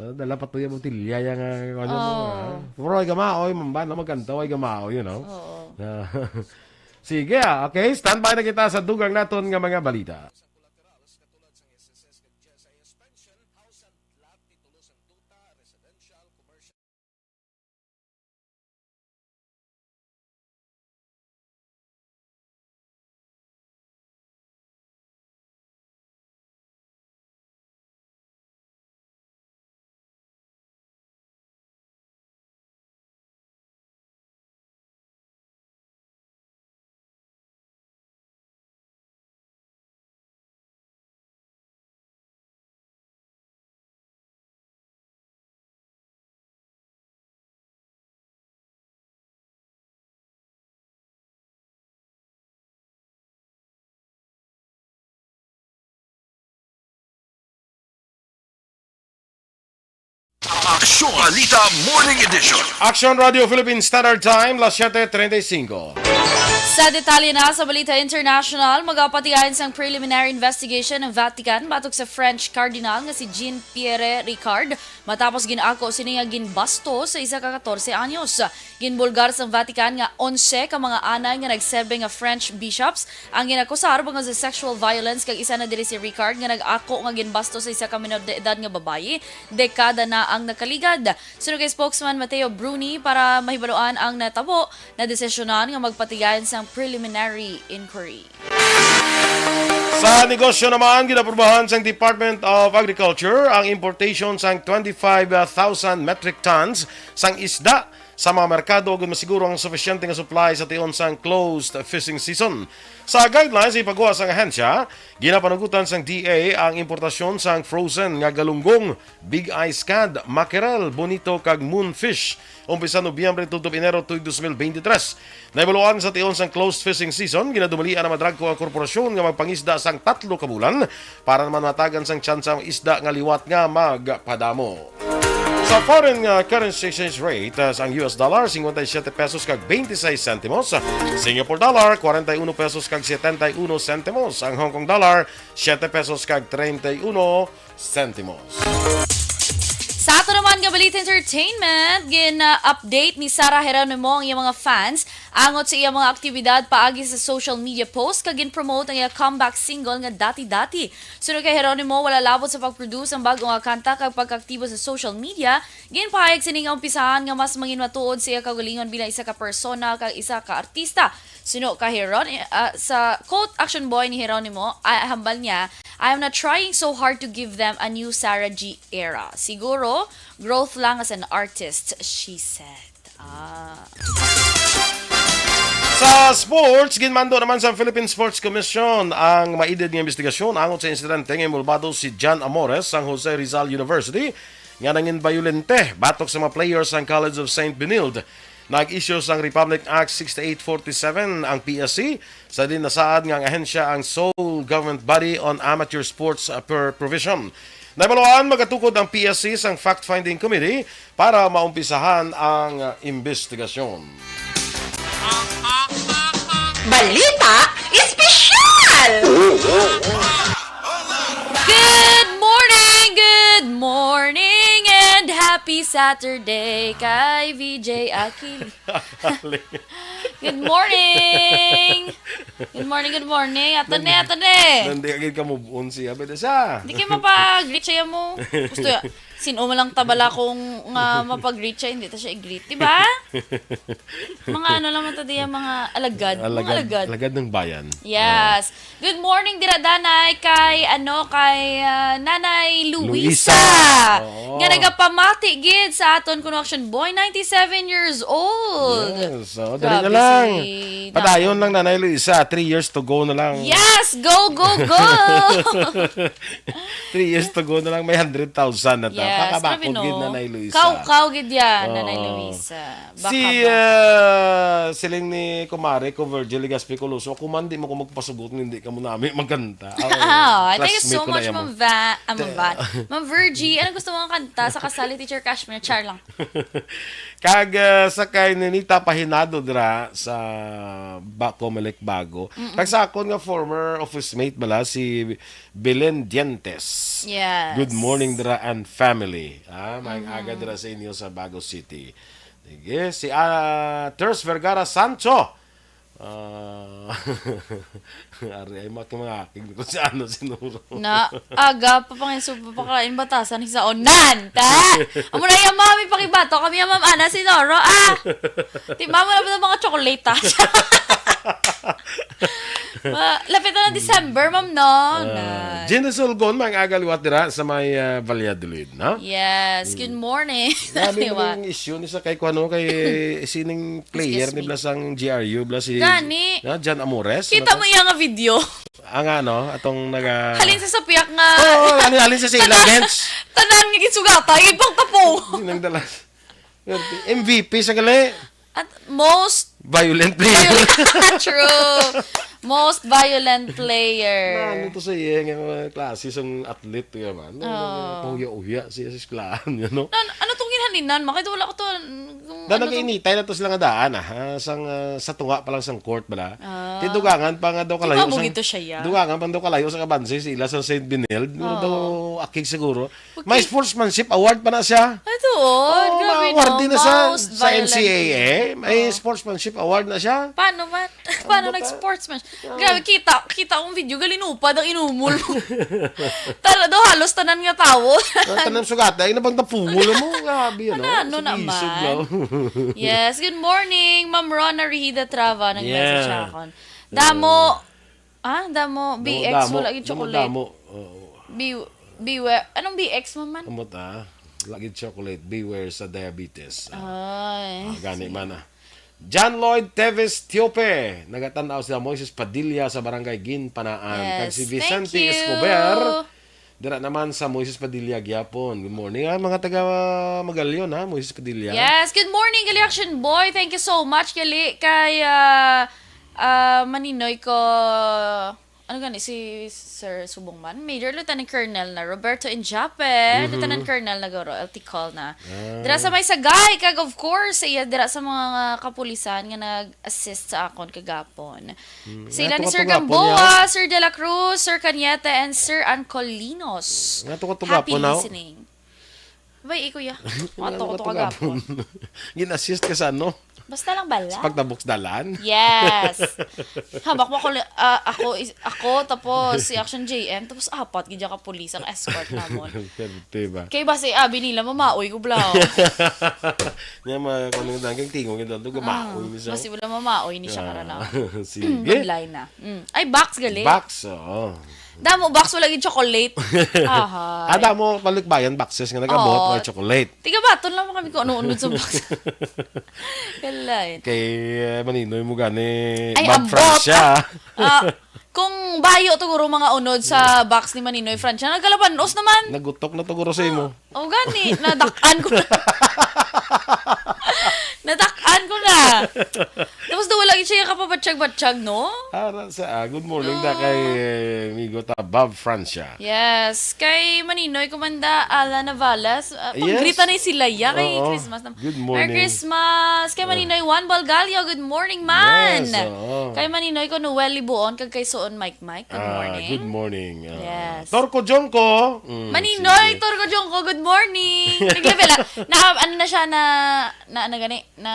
Ah, dala pa to yung botilya, yung, ah, ano mo, Oo. Ah. Pero ay gama, oy, Ma'am Van, no, magkanta, ay gama, oy, you know? Oo. Ah, sige, ah, okay, standby na kita sa dugang naton nga mga balita. Aksyon Balita Morning Edition. Aksyon Radio Philippine Standard Time, las siete treinta y cinco. Sa detalye na sa Balita International, magapatigayon sang preliminary investigation ang Vatican batok sa French Cardinal nga si Jean-Pierre Ricard matapos gin-ako sini nga ginbasto sa isa ka katorse anyos. Ginbulgar sang Vatican nga onse ka mga anay nga nagserbe nga French bishops ang ginakusar bangod sa sexual violence kag isa na diri si Ricard nga nag-ako nga ginbasto sa isa ka menor de edad nga babayi, dekada na ang nakaligad. Suno kay spokesman Matteo Bruni, para mahibaluan ang natabo, nadesisyonan nga magpatigayon sang preliminary inquiry. Sa negosyo naman, ginaprubahan sang Department of Agriculture ang importation sang twenty-five thousand metric tons sang isda sa mga merkado, ug masiguro ang sufisyente nga supply sa tion sang closed fishing season. Sa guidelines sa ipagawa sang ahensya, ginapanugotan sang D A ang importasyon sang frozen nga galunggong, big eye scad, mackerel, bonito, kag moonfish, umpisa Nobyembre tubtob Enero tuig dos mil beintitrés. Nahibaluan sa tion sang closed fishing season, ginadumalian na madragko ang korporasyon nga magpangisda sang tatlo ka bulan para naman matagan sang tsansa ang isda nga liwat nga magpadamo. Sa foreign, uh, currency exchange rate, uh, ang U S dollar, cincuenta y siete pesos kag veintiséis centimos. Singapore dollar, cuarenta y uno pesos kag setenta y uno centimos. Ang Hong Kong dollar, siete pesos kag treinta y uno centimos. Sa ato naman nga balita entertainment, gin-update ni Sarah Geronimo ang iyang mga fans Angot sa iya mga aktibidad paagi sa social media post kag gin-promote ang iya comeback single nga Dati-Dati. Suno kay Jeronimo, wala labot sa pag-produce ang bag-o nga kanta kag pagkaaktibo sa social media, ginpahayag sini nga umpisahan nga mas mangin matuod sa iya kaugalingon bilang isa ka persona kag isa ka artista. Suno kay Jeron-, ah, sa quote, Action Boy ni Jeronimo, ah, hambal niya, "I am not trying so hard to give them a new Sarah G era. Siguro, growth lang as an artist," she said. Ah. Sa sports, ginmando naman sa Philippine Sports Commission ang maidid nga investigasyon angot sa insidente nga involbado si John Amores sang Jose Rizal University nga nangin bayolente batok sa mga players sang College of Saint Benilde. Nag-issue sang Republic Act sixty-eight forty-seven ang P S C, sa din nasaad nga ang ahensya ang sole government body on amateur sports, uh, per provision. Nahibaluan, magatukod ang P S C sang fact-finding committee para maumpisahan ang, uh, investigasyon. Balita Espesyal! Good morning, good morning, and happy Saturday kay V J Akili. Good morning! Good morning, good morning. Ato ni, ato ni. Nandi agad ka move on siya. Pwede siya. Di kayo mapag-reach siya mo. Gusto ya. Sino man lang tabala kung nga mapag-reach siya, hindi ta siya i-greet, di ba? Mga ano lang man ta diya, mga alagad. Mga Alagad, alagad. Alagad ng bayan. Yes. Good morning, dira danay, kay, ano, kay, ah, Nanay Luisa, Luisa. Oo. Nga nagapamati gid sa aton kuno Action Boy, ninety-seven years old. Yes. So, dali Grabe na lang. Si Padayon Nanay. Lang, Nanay Luisa. Three years to go na lang. Yes! Go, go, go! Three years to go na lang, may hundred thousand na ta. Yes, Pakabakod grabe, no? Gid, Nanay Luisa. Kaukaw gid yan, Nanay Oo. Luisa. Baka Si, ba? Ah, siling ni Kumare ko, Virgil Legaspi Coloso, "Ako man, di mo ko magpasugot, hindi ka mo nami magkanta." Ah, Ah, thank you so classmate ko na much, yan mo. Ma'am Va-, ah, Ma'am Te- Van. Ma'am Virgie, ano gusto mong kanta sa kasali, Teacher Cashmere? Char lang. Kag, ah, sa kay Ninita Pahinado dira sa ba-, Comelec Bago. Mm-mm. Kag sa akon nga former office mate bala, si Belen Dientes. Yes. Good morning dira and family. Ah, maayong Mm-hmm. aga dira sa inyo sa Bago City. Sige, si, ah, Ters Vergara Sancho. Ah, ari ay maki-, mga akig ko si ano, sinuro. Na, aga pa pang iso pa pakain batasan, hisaon nan, ta! Amo na yung mami pakibato, kami yung ma'am Ana, sinuro, ah! Ti mama na ba mga chocolate, ah? Ma-, lapit na ng December, ma'am, no? Ah, Na. Gina Sulgon, mga aga liwat dira sa may, ah, Valladolid, no? Yes, good morning. Grabe Liwat. Naman yung issue ni sa kay kuano, kay sining player Excuse ni me. Blasang G R U, Blas si Gani. Na, John Amores, Kita ano to? Mo iya nga video. Ang ano, atong naga Halin sa sapiak nga Oo, halin, halin sa sila, Tanan, bench. Tanan nga ginsugata, ibang tapo. Sinang dalas. M V P sa gali. At most Violent player. Violent. True. Most violent player. Na ano to sa iya nga mga klase sang athlete nga man. Oo. Pahuya-uya siya sa eskwelahan, you know? Na, ano tong ginhalinan? Makita wala ko to, kung Da ano tong nagainitay na to sila nga daan, ah. Ah, sang, ah, sa tunga pa lang sang court bala. Ah. Ti dugangan pa nga daw Di kalayo ba sang, bugito siya, ya? Dugangan pa daw kalayo sa kabansi sa ila sa Saint Benilde. Pero Oo. Daw akig siguro. May Okay. Sportsmanship award pa na siya. Ay, tuod. Oh, Grabe, ma-award no? Din na sa, Most sa violent N C A A. May Oh. Sportsmanship award na siya. Paano man? Paano Ano ba ka? Nag-sportsmanship? Ah. Grabe, kita, kita akong video, galinupad ang inumol mo. Tala daw, halos tanan nga tawo. Ah, tanan sugata, ay nabang tapungol mo. Grabe, ano? Ano, ano Sige, naman? Isog lang. Yes, good morning, Ma'am Rona Rehida Trava, nag-message Yeah. Sa akon. Damo, Ah, damo, Damo, B X, damo, wala gid damo, chocolate. Damo. Oo. B-, beware. Anong B X mo man? Amo ta. Lagi chocolate. Beware sa diabetes. Ah. Ay, Ah, gani sige. Man, ah. John Lloyd Teves Tiope, nagatan-aw sila Moises Padilla sa Barangay Ginpanaan. Kag Yes, si thank Vicente you. Escobar, dira naman sa Moises Padilla gyapon. Good morning, ah, mga taga Magalion, ha, Moises Padilla. Yes, good morning, Gali Action Boy. Thank you so much, Gali, kay, ah, ah, maninoy ko, ano gani, si Sir Subong man? Major Lieutenant Colonel na Roberto Injape, Mhm. Lieutenant Colonel na guro, L T Col na. Ah. Dira sa may Sagay, kag of course, sa iya dira sa mga kapulisan nga nag-assist sa akon kagapon. Hmm. Sila Nga ni tungod Sir kagapon Gamboa, niya. Sir De La Cruz, Sir Cañete, and Sir Ancolinos. Nga tungod Happy kagapon, no? Listening. Bay, ikuya. Nga Ato ko tungod to kagapon. Kagapon. Gin-assist ka sa ano? Basta lang bala. Sa pagtabok sa dalan? Yes. Hambak mo ako, li- ah, ako, is- ako, tapos si Action J M, tapos apat gid ka pulis ang escort namon. Swerte ba? Kay basi abi nila mamaoy ko bala. Nya ma kung ano lang kang tingog ito, ito gamaoy ni siya. Basi wala mamaoy ni siya karana. Sige. Good line na. Mm. Ay, box gali. Box, oo. Damo box, wala gid chocolate. Aha. Ah, damo palikbayan boxes nga nag-abot, oo, wala chocolate. Tiga baton lang kami kung ano-ano sa box. Kalay. Kay uh, Maninoy mo gani. Ay, Bob ambot. Francia. Ah, kung bayo to guro mga unod sa box ni Maninoy Francia, nagkalabanos naman. Nagutok na to guro sa imo. O gani, nadak-an ko na. Nadak-an ko na. Tapos daw wala gid siya kapabatsyag-batsyag, no? Ara sa ah, good morning da kay eh, amigo ta Bob Francia. Yes, kay Maninoy Kumanda Ala Navalas, uh, panggrita na sila ya kay Christmas na. Good morning. Merry Christmas kay Maninoy Juan Balgallo. Good morning man. Yes, oo. Kay Maninoy ko Noel Libuon kag kay Suon Mike Mike. Good morning. Ah, good morning. Ah, yes. Torco Jongko. Mm, Maninoy, sige. Torco Jongko, good morning. Naglabela. Na, ano na siya na, na, ano gani, na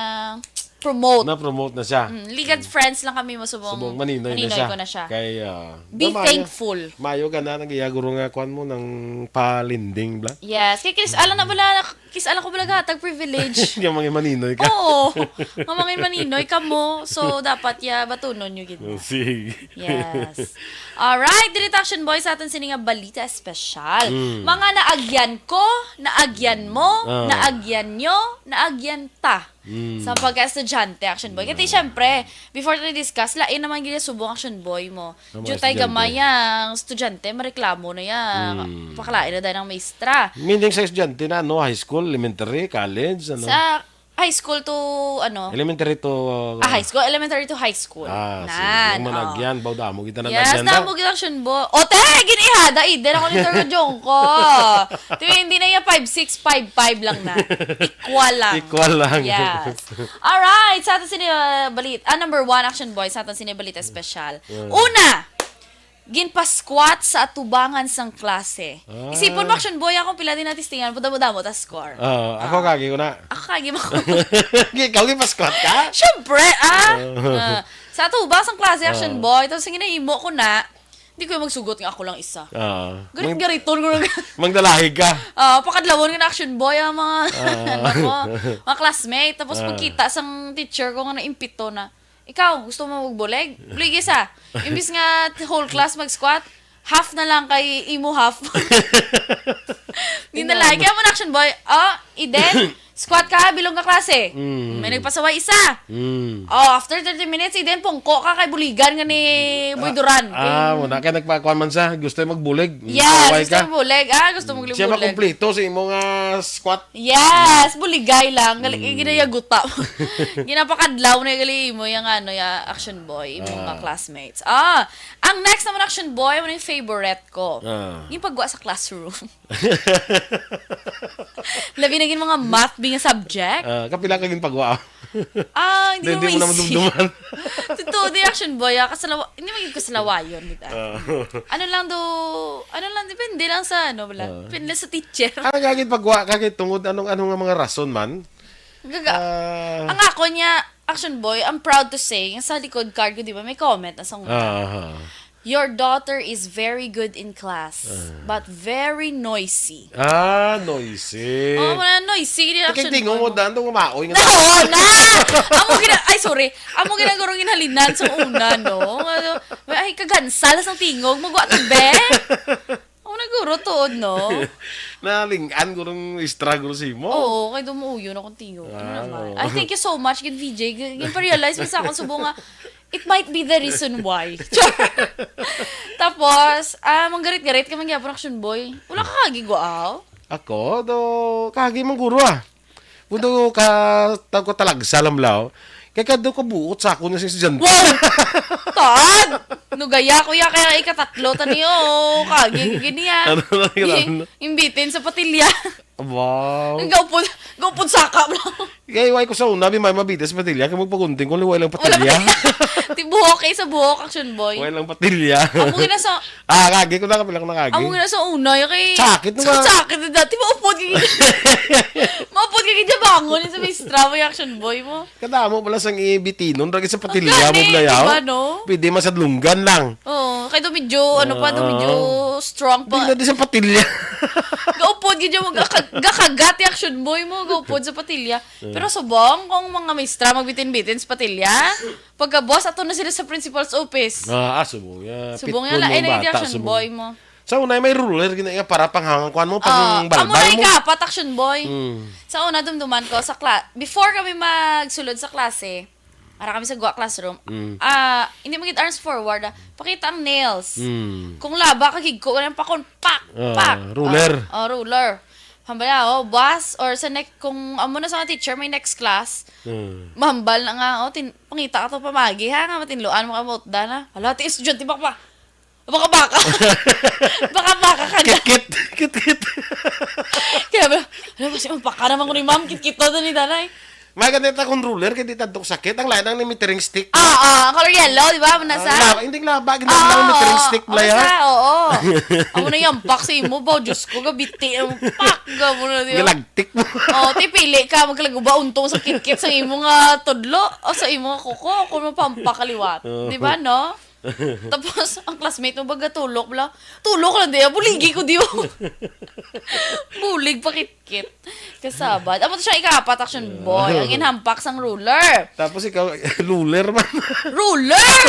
promote. Na-promote na siya. Mm, legal friends lang kami mo subong. Subong Maninoy na siya. Maninoy ko na siya. Kay, ah, be thankful. Mayo ka na, nag-iya guro nga kwan mo ng palinding, bla? Yes. Kay Chris, alam na bala, Kis ala ko bala gatag privilege. Nga mga Maninoy ka. Oo. Nga mga Maninoy kamo. So, dapat ya batunon nyo gid na. Sige. Yes. Alright, dili ta Action Boy sa aton sini nga balita espesyal. Mm. Mga naagyan ko, naagyan mo, ah, naagyan nyo, naagyan ta. Mm. Sa pagka-estudyante, Action Boy. Kasi, ah, syempre, before ta discuss, lain naman gid subong Action Boy mo. Ang mga estudyante. Jutay gamay ang estudyante, mareklamo na ya. Mm. Pakalain na dahil ang maestra. Meaning sa estudyante na, ano, high school, elementary, college, ano? Sa high school to, ano? Elementary to, uh, ah, high school, elementary to high school. Ah, sige. Nan, yung managyan, oh. Baw damo kita nanagyan. Yes, damo kita, Shunbo. O, te, ginihada, Eden, ako ni Torgo Jongko. Tuwing hindi na yung five six, five five lang na. Equal lang. Equal lang. Yes. Alright, sa aton sini, uh, balit. Ah, number one, Action Boy, sa aton sini balita espesyal. Mm. Una, ginpa-squat sa atubangan sang klase. Ah. Isipon mo, Action Boy, akong pila din natistingan, padamo-damo ta score. Ah, ako kagi ko na. Ako kagi mo. Ikaw, ginpa-squat ka? Siyempre, ah! Ah. Ah, sa atubang sang klase, Action Boy, tapos ang ginahimo ko na, di ko yung magsugot nga ako lang isa. Ah. Garit-gariton ko lang. Magdalahig ka. Ah, pakadlawon nga na Action Boy ang mga, ah, ano ko, mga classmate. Tapos, ah, pagkita sang teacher ko nga naimpito na, "Ikaw, gusto mo magbulig? Buligi sa." Imbis nga t- whole class mag-squat, half na lang kay imo half. Di na lang. Kaya mo na, Action Boy. Oh, Eden, squat ka, bilog nga klase. Mm. May nagpasaway isa. Mm. Oh, after thirty minutes, Eden, pungko ka kay buligan nga ni Boy Duran. Ah, ah, muna kay nagpakuan man sa gusto magbulig. Yes, gusto magbulig. Ah, gusto magbulig. Siya makumpleto sa imo nga squat. Yes, buligay lang. Gali-, mm, ginayaguta. Ginapakadlaw na gali mo yung ano, ya Action Boy, imo nga classmates. Ah, ang next naman Action Boy, ano yung favorite ko? Ah. Yung pagwa sa classroom. Labi na gid mga math, bing subject. Ah, kapila ka gin pagwa? Ah, hindi. Hindi mo na madumduman. Totoo, di Action Boy, ah, kasalawa-, hindi maging kasalawayon, di ba? Ah. Ano lang do, ano lang, depende lang sa, ano, wala. Ah. Depende lang sa teacher. Ang gagit pagwa, kagit tungod, anong, anong nga mga rason man? Gaga-, ah, ang ako niya, Action Boy, I'm proud to say, sa likod card ko, di ba, may comment na sa una. Ah, ah, ah. "Your daughter is very good in class, ah, but very noisy." Ah, noisy. Oh, wala noisy, di Action Boy mo. Tingog mo, dan, itong maoy nga. Oo na! Amo gina-, ay, sorry. Amo ginagurong ginhalinan sa una, no? Ano, ay, kagansal sa tingog. Magwa to, be? Amo na guro, tuod, no? Nalingan, gurong struggle si mo. Oo, kay dumuuyo na kong tingog. Ano naman? Ah, oo. Ay, thank you so much, gin V J. Gin-, gin-realize mo sa akong subo nga, it might be the reason why. Tapos, ah, manggarit-garit ka man gyapon, Action Boy. Wala ka kagigwaaw? Ako, do, kagi man guro, ah. Pundo ka, tawag ko talagsa lang lao. Kay kadto ko buot sa ako na si estudyante. Wow! Tad! No gaya ko ya kaya ikatatlo ta niyo. Kagi, gini, ah. Ano na yun? Imbitin sa patilya. Wow. Ang gaupod, gaupod saka lang. Kay why ko sa una, bi may mabitas patilya, kay magpagunting ko, liway lang patilya. Wala. Di Buhok kay sa buhok, Action Boy. Wala lang patilya. Amo gina sa, Ah, kagi ko na, kapila ko na kagi. Amo gina sa una, yung kay Sakit Sa naman. Sakit na dati, maupod ka gid. Maupod ka gid, bangon sa mistra mo, yung Action Boy mo. Kadamo pala sang ibitinon, ragi sa patilya mo, Gani, blayaw. Diba, no? Pwede masadlunggan lang. Oo, kay do medyo, ano pa, do medyo Ah. Strong pa. Di na di sa patilya. Gaupod gid yung mag-, gakagat yung Action Boy mo, gaupod sa patilya. Pero subong, kung mga mistra magbitin-bitin sa patilya, pagkabuas, ato na sila sa principal's office. Ah, ah, subong ya. Subong ya, lain na yung Action Boy mo. Sa una, may ruler, gina-, nga para panghangang kuan mo, Ah, pang balbay mo. Amo na ikapat, Action Boy. Mm. Sa una, dumduman ko, sa kla-, before kami magsulod sa klase, ara kami sa gwa classroom, Mm. ah, hindi magit arms forward, ah, pakita ang nails. Mm. Kung laba, kagigko, ganyan, pakon, pak, Ah, pak. Ruler. Ah, ah, ruler. Hambal na, oh, boss, or sa next, kung amo na sa teacher, may next class, Hmm. mahambal na nga, oh, tin-, pangita ka to pamagi, ha, nga matinluan mo ka mo, dana. Hala, ti estudyante, baka, baka, baka. Baka, baka ka na. Kit-kit, kit-kit. Kaya ba, alam mo, si, oh, baka naman ko ni ma'am, kit-kit to, ni danay. May ganito akong ruler, kaya di tadto sakit. Ang lain ang ni metering stick. Ah, ah, color yellow, di ba? Amo na sa? Ah, laba, hindi laba, ginagawa Ah, ng metering stick, amo Blaya. sa, oo. Amo na yung pak sa imo ba? Diyos ko, gabiti. Ang pak, gamo na, di ba? Galagtik mo. Oh, ti pili ka, magkalaguba, untong sa kitkit, sa imo nga tudlo, o sa imo nga kuko, kung mapampakaliwat. Oo. Di ba, no? Tapos, ang classmate mo, baga tulok, bala, tulok lang, di ba? Buligi ko, di ba? Bulig, pakit-, Kit. Kasabad. Amo to siya ikapat, Action Boy. Ang ginhampak sang ruler. Tapos ikaw, ruler man. Ruler!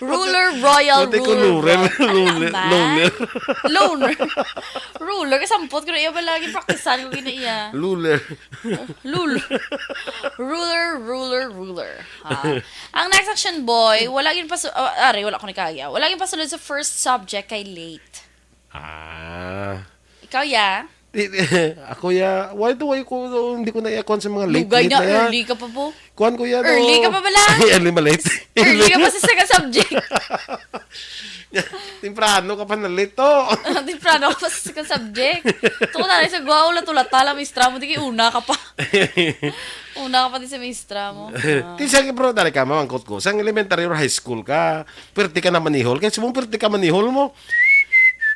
Ruler, royal Pati ko ruler, ruler, bro. Ano lang ruler, ba? Ruler. Lunar. Ruler. Kasampot ko na iya ba lagi? Praktisan ko gina iya. Ruler. Lul. Ruler, ruler, ruler. Ha? Ang next, Action Boy, wala gin pasu-, ah, ari, wala ko ni kaya. Wala gin pasulod sa first subject kay late. Ah. Ikaw, ya? Di, di, ako, ya, why do, why ko, hindi ko na iya kuwan sa mga late, Lugay late na, na, ya. Early ka pa po. Kuwan ko, ya, Early no. ka pa bala? Early ba late? Early ka pa sa second subject. Temprano ka pa na late, to. Temprano ka pa sa second subject. Ito ko na sa gwa, ulat-ulat, tala, mistra mo, di kay una ka pa. Una ka pa din sa mistra mo. Ah. Ti, sa, bro, dali ka, mamangkot ko. Sang elementary or high school ka, perti ka na manihol. Kaya subong perti ka manihol mo.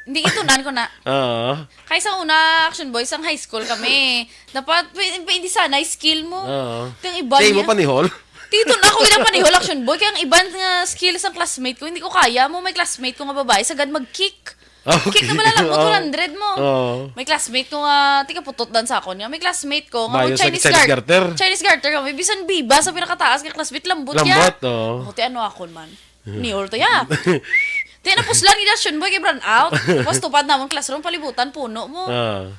Hindi, itunan ko na. Oo. Kay sa una, Action Boy, sang high school kami. Dapat, pwede, pwede sana, skill mo. Oo. Kaya ang iba Sa imo niya. panihol? Tito na ako ginapanihol, Action Boy. Kaya ang iban nga skill sang classmate ko, hindi ko kaya mo. May classmate ko nga babae, sagad mag-kick. Ah, okay. Kick na pala, lambot, Oo. one hundred mo. Oo. May classmate ko nga, tika putot dan sa akon niya. May classmate ko nga, Mayo sa Chinese Chinese gar-, garter. Chinese garter kami. Bisan biba sa pinakataas nga classmate, lambot niya. Lambot, oo. Oh, ti ano akon man. Nihol to, ya. Ti napuslan ni Dasyon Boy kay brownout. Tapos tupad namon classroom, palibutan, puno mo. Ah.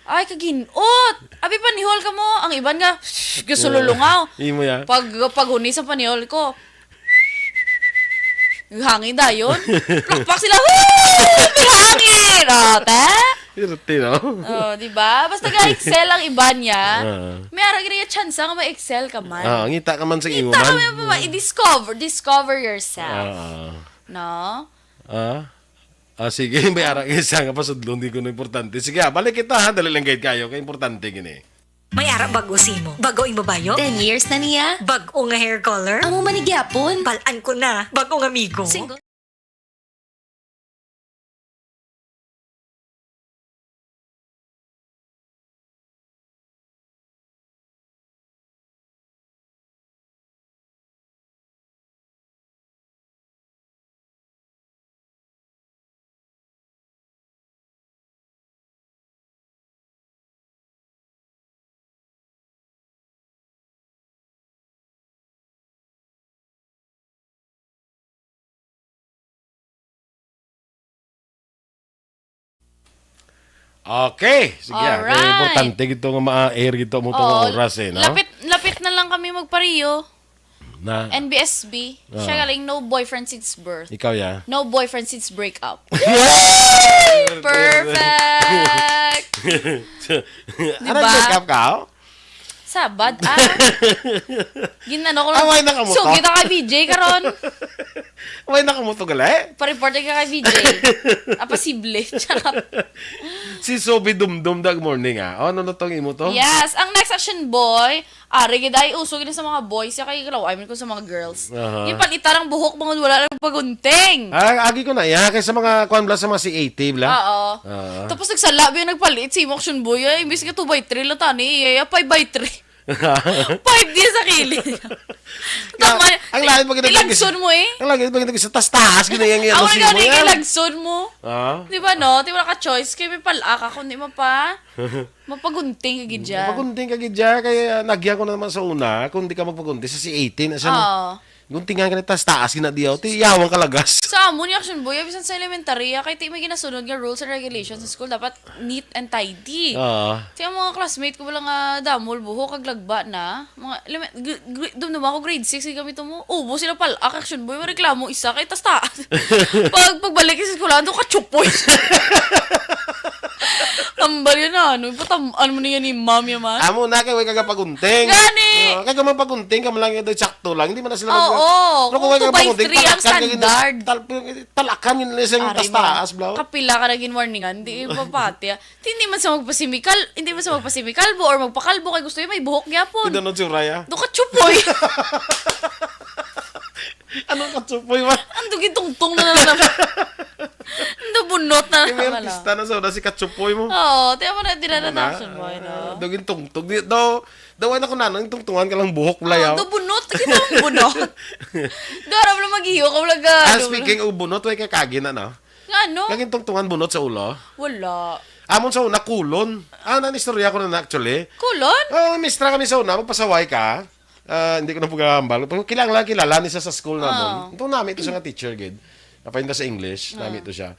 Ay, kaginot! Abi, panihol ka mo. Ang iban nga, gasululungaw. Imo ya. Pag, paghuni sa panihol ko, hangin dayon. Plakpak sila, "Woo! May hangin!" Oh, ta? Pirti, no? Oh, di ba? Basta ga-excel ang iban niya. Ah. May ara gina chance nga may excel ka man. Ah, ngita ka man sa imo Ngita ka man. man pa, i-discover, discover yourself. Ah. No? Ah? Ah, sige, may ara isa nga pasudlon, di ko na importante. Sige, ah, balik kita, ha, dali lang gayud kayo, kay importante gini. May ara bag-o sa imo. Bag-o imo bayo? Ten years na niya. Bag-o nga hair color? Amo man ni gyapon. Bal-an ko na. Bag-o nga amigo? Single. Okay. Sige, ah. Kay Alright. importante gito nga ma-air gito mo tong Oo, oras, eh, no? lapit, lapit na lang kami magpariyo. Na? N B S B. Siya Ah. galing, no boyfriend since birth. Ikaw, ya? No boyfriend since breakup. Perfect! Ano, Diba? break up ka, oh? Sabad, ah. Ginano ko lang. Away na ka mo to? So, kita kay B J karon. Way na kamo to gali? Pa-report ka kay V J. Ah, posible. Charot. Si Sobe Dumdum, good morning, ah. Oh, ano na tong imo to? Yes, ang next action boy, ari gid ay uso gid sa mga boys, ya kay galaw, I mean, kung sa mga girls. Aha. Yung palitan ang buhok, mga wala nang pagunting. Ah, agi ko na, ya, kay sa mga, kuwan bala, sa mga C A T bala. Oo. Ah. Tapos nagsala, ba yung nagpalit si imo action boy, ay, imbis nga two by three lang tani, iya, iya, five by three. Five di sa kilid. Nga, tama, ang langit pag ilagson mo eh. Ang langit pag sa taas-taas, gina yang Ako ano na mo gani, yan. Ilagson mo. Ah? Di ba, no? Di ba naka-choice? Kaya may palaka, kung di mo pa, mapagunting ka gid dyan. Mapagunting ka gid dyan. Kaya, ah, nagyan ko na naman sa una, kung di ka magpagunting, sa C A T na siya, no? Oo. Guntingan ka na taas-taas, ginadiyaw. Ti, yawang kalagas. Sa amo ni action boy, bisan sa elementary, ah, kay ti may ginasunod nga rules and regulations sa school, dapat neat and tidy. Oo. Ti ang mga classmate ko wala nga damol, buhok, kag lagba na. Mga, elemen-, gr-, gr-, dumduma ko grade six, kami to mo. Ubo sila pala, action boy, mareklamo isa, kay taas-taas. Pag, pagbalik sa eskwela, ando ka, chupoy. Tambal yun na, ano, ipatam-, ano mo na yan ni ma'am, ya man? Amo na, kay way ka gapagunting. Gani! Oo, kay kung magpagunting ka man lang, ito, sakto lang, hindi man na sila mag- Oo, pero kung kung way ka two by gapagunting, three ang talakan ka gina-, standard. tal-, talakan yun lang sa Ari mo, taas-taas, bro. Kapila ka na ginwarningan, di ipapati, ah. Di, hindi man sa magpasimikal, hindi man sa magpasimikal, bo, or magpakalbo, kay gusto yun, may buhok gyapon. Tinanod si Uraya. Do ka, chupoy! Anong katsupoy man? Ang dugin tungtong na naman. Ang bunot na Yung may naman, ah. Artista na sa una, si Katsupoy mo. Oo, tiyan mo na, di na Ano na? Natapos mo, no? Ah, dugin tungtong. Di, daw, daw ay na ko na, nang tungtungan ka lang buhok, Oo, layaw. Do bunot. Kita mo bunot. Do, aram lang mag-iyo ka, wala ga-, Ah, ano, speaking of bunot, way ka kagi na, no? Nga ano? Kagin tungtungan bunot sa ulo? Wala. Amon sa una, kulon. Ah, nanistorya ko na, na, actually. Kulon? Oo, mistra kami sa una, magpasaway ka. Ah, hindi ko na pagkakambal. Pero kilang lang kilala ni sa, sa school namon. Ah. Ito nami ito siya nga teacher, gid. Napahinta sa English, Ah. nami ito siya.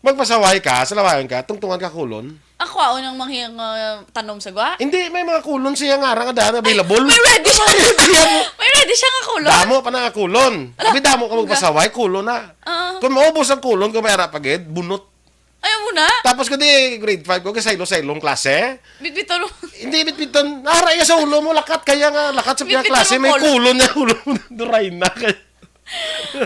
Magpasaway ka, salawayan ka, tungtungan ka kulon. Ako, ako nang manghiyang, ah, tanom sa gwa? Hindi, may mga kulon siya nga arang nga daan available. May ready siya. May ready siya. May ready siya nga kulon? Damo pa na nga kulon. Ala, Abi, damo ka nga. Magpasaway, kulon na. Ah. Kung maubos ang kulon, kung may ara pa gid, bunot. Ayaw mo na? Tapos ko di grade five ko, kay saylo-saylong klase. Bitbiton mo. Hindi, bitbiton. Nara iya sa ulo mo, lakat kaya nga, lakat sa Bitbiton pila klase, mo may kulon. Kulon na ulo mo. Duray na kay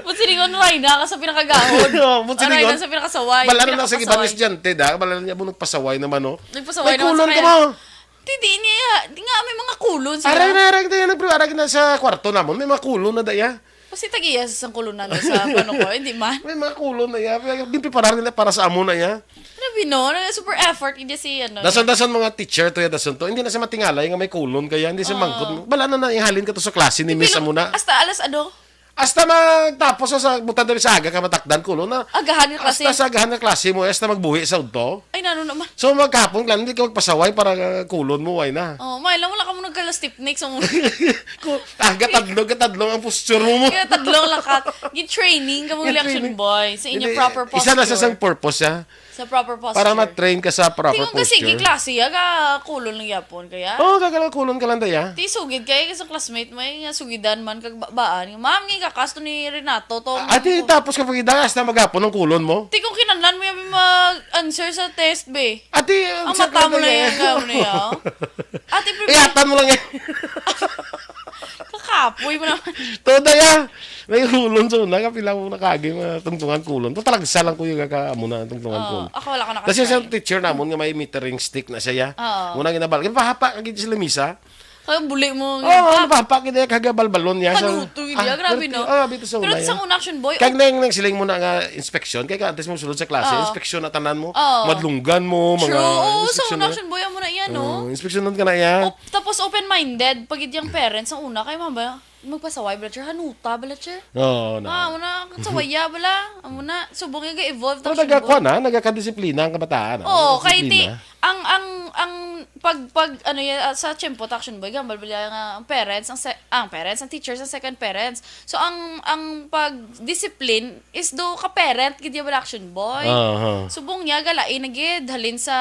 Busilingon, Rayna ka sa pinakagahod. Oo, busilingon. Rayna sa pinakasaway, Bala na lang sa pinakapasaway. Ibang estudyante, da. Bala na niya mo nagpasaway naman, no? Nagpasaway May naman sa kulon ka kanya. Mo. Di, di niya, di nga, may mga kulon sila. Aray na, aray, tayo na, bro. Aray na sa kwarto namon. May mga kulon na, daya. Kasi tagiya sa sangkulunan na sa ano ko, hindi man. May mga kulon na, ya. Pero ginpreparar nila para sa amo na, ya. Grabe, no? Super effort, hindi si, ano, Dason-dason mga teacher to, ya, dason to. Hindi na sa matingalay nga may kulon kaya, hindi sa Oo. Mangkot. Bala na na, ihalin ka to sa klase ni Miss Amo na. Hasta alas, ano? Hasta magtapos sa, sa butan dali sa aga ka matakdan, kulon na. Agahan nga klase. Hasta sa agahan nga klase mo, hasta magbuhi sa udto. Ay, nano naman. So, maghapon lang, hindi ka magpasaway para, uh, kulon mo, way na. Oh, may lang, wala ka mo nagkala stiff neck sa mga Ku-, ah, gatadlong, gatadlong ang posture mo, mo. Gatadlong lakat. Gi-training ka mga Gi-training. Reaction boy sa inyo Hindi, proper posture. Isa na sa sang purpose, ya. Sa proper posture. Para ma-train ka sa proper Tingog ka, sige, posture. Klase, ya, ga kulon lang yapon kaya. Oo, gagala kulon ka lang, daya. Ti sugid kay sa classmate mo, eh, nga sugidan man kag babaan. Ma'am, nga kakas to ni Renato, tong Ah, ati, tapos kapag idangas na maghapon ang kulon mo? Ti kung kinahanglan mo yung mag-answer sa test, be. Ati, Ang ang mata mo sakit lang na yan, yan. Gawin na yan. Ati, pre- Iyatan mo lang yan. Kakapoy mo naman. Todo ya. May kulon sa una, kapila mo nakagi, mga tungtungan kulon. To talagsa lang ko yung kaka-, amo na, tungtungan Oo, kulon. Ako wala ko Kasi nakatry. Sa teacher namon nga may measuring stick na siya, ya. Oo. Muna ginabal. Kaya pahapa ka gid sa lamisa. Kaya buli mo, Oo, ha? Ano pahapa ka gid, kagabalbalon niya. Sa Panuto gid, ah, grabe, no? Ah, bito sa Pero una, sa ya. Una, action boy, Kag oh. Nang, nang siling mo na nga inspeksyon, kaya ka antes mo sulod sa klase, Oo. Inspeksyon na tanan mo, Oo. Madlunggan mo, mga True. Oo, sa inspeksyon una, na. Action boy, amo na yan, no? Oo, inspeksyonan ka na, ya. Op-, tapos open-minded, pag yung parents, ang una, kay mama, Magpasaway bala, sir? Hanuta bala, sir? Oo, na. Ah, amo na, kasawaya bala. Amo na, subong yung ga-evolve Pero ta, nagakwa sir, na, nagakadisiplina ang kabataan, ah. Oo, kay ti, Nagakadisiplina. Ang, ang, ang pag, pag, ano yan, ah, sa tiyempo ta, action boy, gambal bala nga ang parents, ang se-, ang parents, ang teachers, ang second parents. So, ang, ang pag-discipline is do ka parent, gid ya bala, action boy. Aha. Subong niya, galain na gid, halin sa,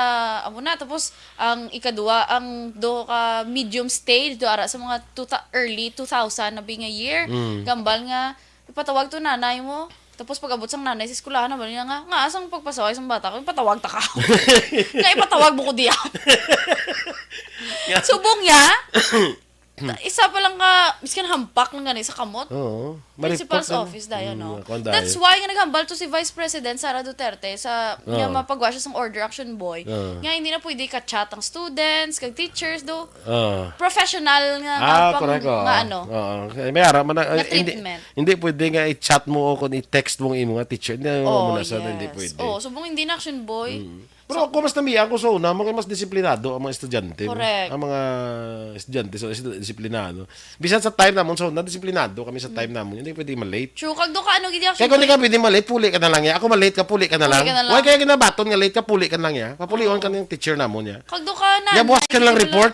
amo na, tapos, Ang ikaduha, ang duha ka medium stage, do ara sa mga two thou-, early two thousand na bi nga year. Mm. Gambal nga, ipatawag to nanay mo. Tapos pag-abot sang nanay sa eskwelahan, nabal niya nga, "Nga, asang pagpasaway sang bata ko? Ipatawag ta ka." Nga ipatawag mo ko diya. Nga. Subong niya, Isa pa lang ka, miskin hampak lang gani sa kamot. Oo. Principal's Maripot lang. Office dayon, Mm, no? Ako ang dayo. That's why nga naghambal to si Vice President Sara Duterte sa, nga Oo. mapagawa siya sang order, Action Boy. Oo. Nga hindi na pwede ka-chat ang students, kag teachers, do. Oo. Professional nga, nga Ah, pang, correct, oo. nga ano. Oo. Kaya may ara man na, Nga ay, hindi, treatment. hindi pwede nga i-chat mo o kung i-text mo ang imo nga teacher. Hindi Oh, mo na sa, hindi yes. pwede. Oh, subong hindi na, Action Boy. Mm. Pero So, ako mas namiya ako sa una, mga mas disiplinado ang mga estudyante. Correct. Ang mga estudyante, so, is-, disiplinado. Bisan sa time namon, so, na disiplinado kami sa time namon. Hindi pwede ma-late. True. Kag do ka, ano, gid, Kaya kung di ka pwede ma-late, puli ka na lang ya. Ako ma-late ka, puli ka na Puli lang. ka na lang. Why kaya ginabaton nga late ka, puli ka lang ya? Papuliwan ka ng teacher namon ya. Kag do ka na, Ya, buwas ka lang hindi mo lang report.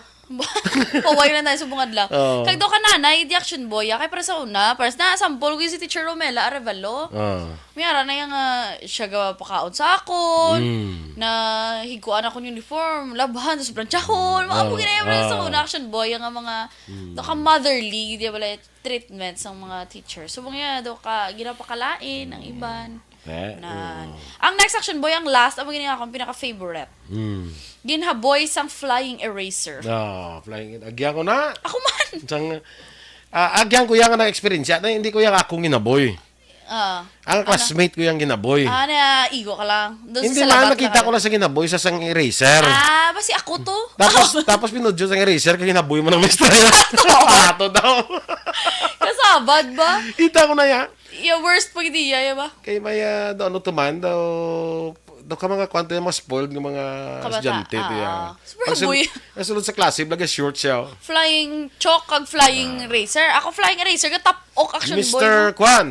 Paway na tayo sa bungad lang. Oo. Kag do ka nanay, di, Action Boy, ah, kay para sa una, para sa, na-sample ko yun si Teacher Romela Arevalo. Oo. May ara na yung, ah, siya gapakaon sa akon, Mm. na higuan akong uniform, labhan, tapos planchahon. Mga Oo, po ginaya mo na sa oo. una, Action Boy, yung mga, Mm. do ka motherly, di ba, like, treatment sa mga teacher. So, mga do ka, ginapakalain ang iban. Eh, Nan. oo. Ang next, Action Boy, ang last, ang mga akong pinaka-favorite. Mm. Ginhaboy sang flying eraser. Ah, flying, agyan ko na. Ako man. Sang, ah, agyan ko yan nga na-experience. Na hindi ko yan akong ginaboy. Ah, Ang ano? classmate ko yung ginaboy. Ah, naigo ka lang. Doon sa Hindi man, salabat nakita lang ko ka. lang sa ginaboy sa sang eraser. Ah, basi ako to. Tapos, tapos pinudyo sang eraser, kaya ginaboy mo ng mistra. Ato daw. Kasabad ba? Kita ko na yan. Yeah, worst pag di ya, ya ba? Kay may, ah, do, ano to man, daw, do ka mga kwanto yung mga spoiled ng mga Kabataan. estudyante, to, ya. Ah, super Pag sul-, boy. Ang sulod sa klase, blaga short siya, oh. Flying chalk kag flying Ah. eraser. Ako flying eraser, ka top ok, Action Boy, Mister no? Kwan,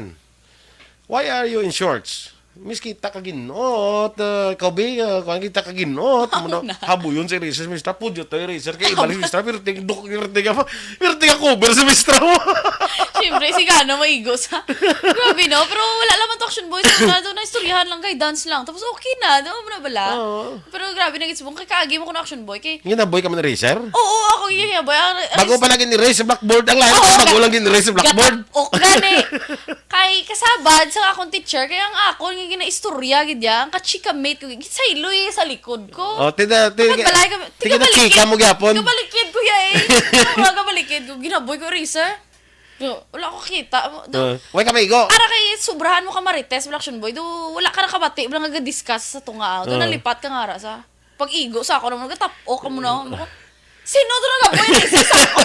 why are you in shorts? Miss, kita ka ginot, uh, ikaw, Bi, uh, kwan, kita ka ginot. Mo na, Ako na. habuyon sa eraser, Mister, pudyo to, eraser, kay ibalik, Mister, pero ting duk, pero ting apa, pero ting cover sa Mister mo. Siyempre, si Gano maigo sa, grabe, no? Pero wala naman to, Action Boy. Sa una, doon na istoryahan lang kay dance lang. Tapos okay na, di ba, bala? Oo. Pero grabe, nagitsubong kay kaagi mo ko na, Action Boy. Kay Ginaboy ka man eraser? Oo, ako yung ginaboy. Ang, ang Bago pa lagi ni erase sa blackboard. Ang lahat Oo, bago ga-, lang gin-erase sa blackboard. gatap-ok gani. Kay kasabad sa akong teacher, kay ang akon nga ginaistorya gid ya, ang kachika mate ko, gisayloy sa likod ko. Oh, tida, tida, Kapag balay ka, tiga tiga na balikid. chika mo gyapon. Kabalikid ko ya eh. Ang mga kabalikid ko, ginaboy ko eraser. Yo, wala ko kita. Do, Ah, way ka maigo. Ara kay sobrahan mo ka marites, wala, Action Boy. Do, wala ka nakabati, wala nga discuss sa tunga. Do, Ah. nalipat ka nga ara sa pag-igo sa ako naman, gatap-ok ka muna. Sino to nagaboy eraser sa ako?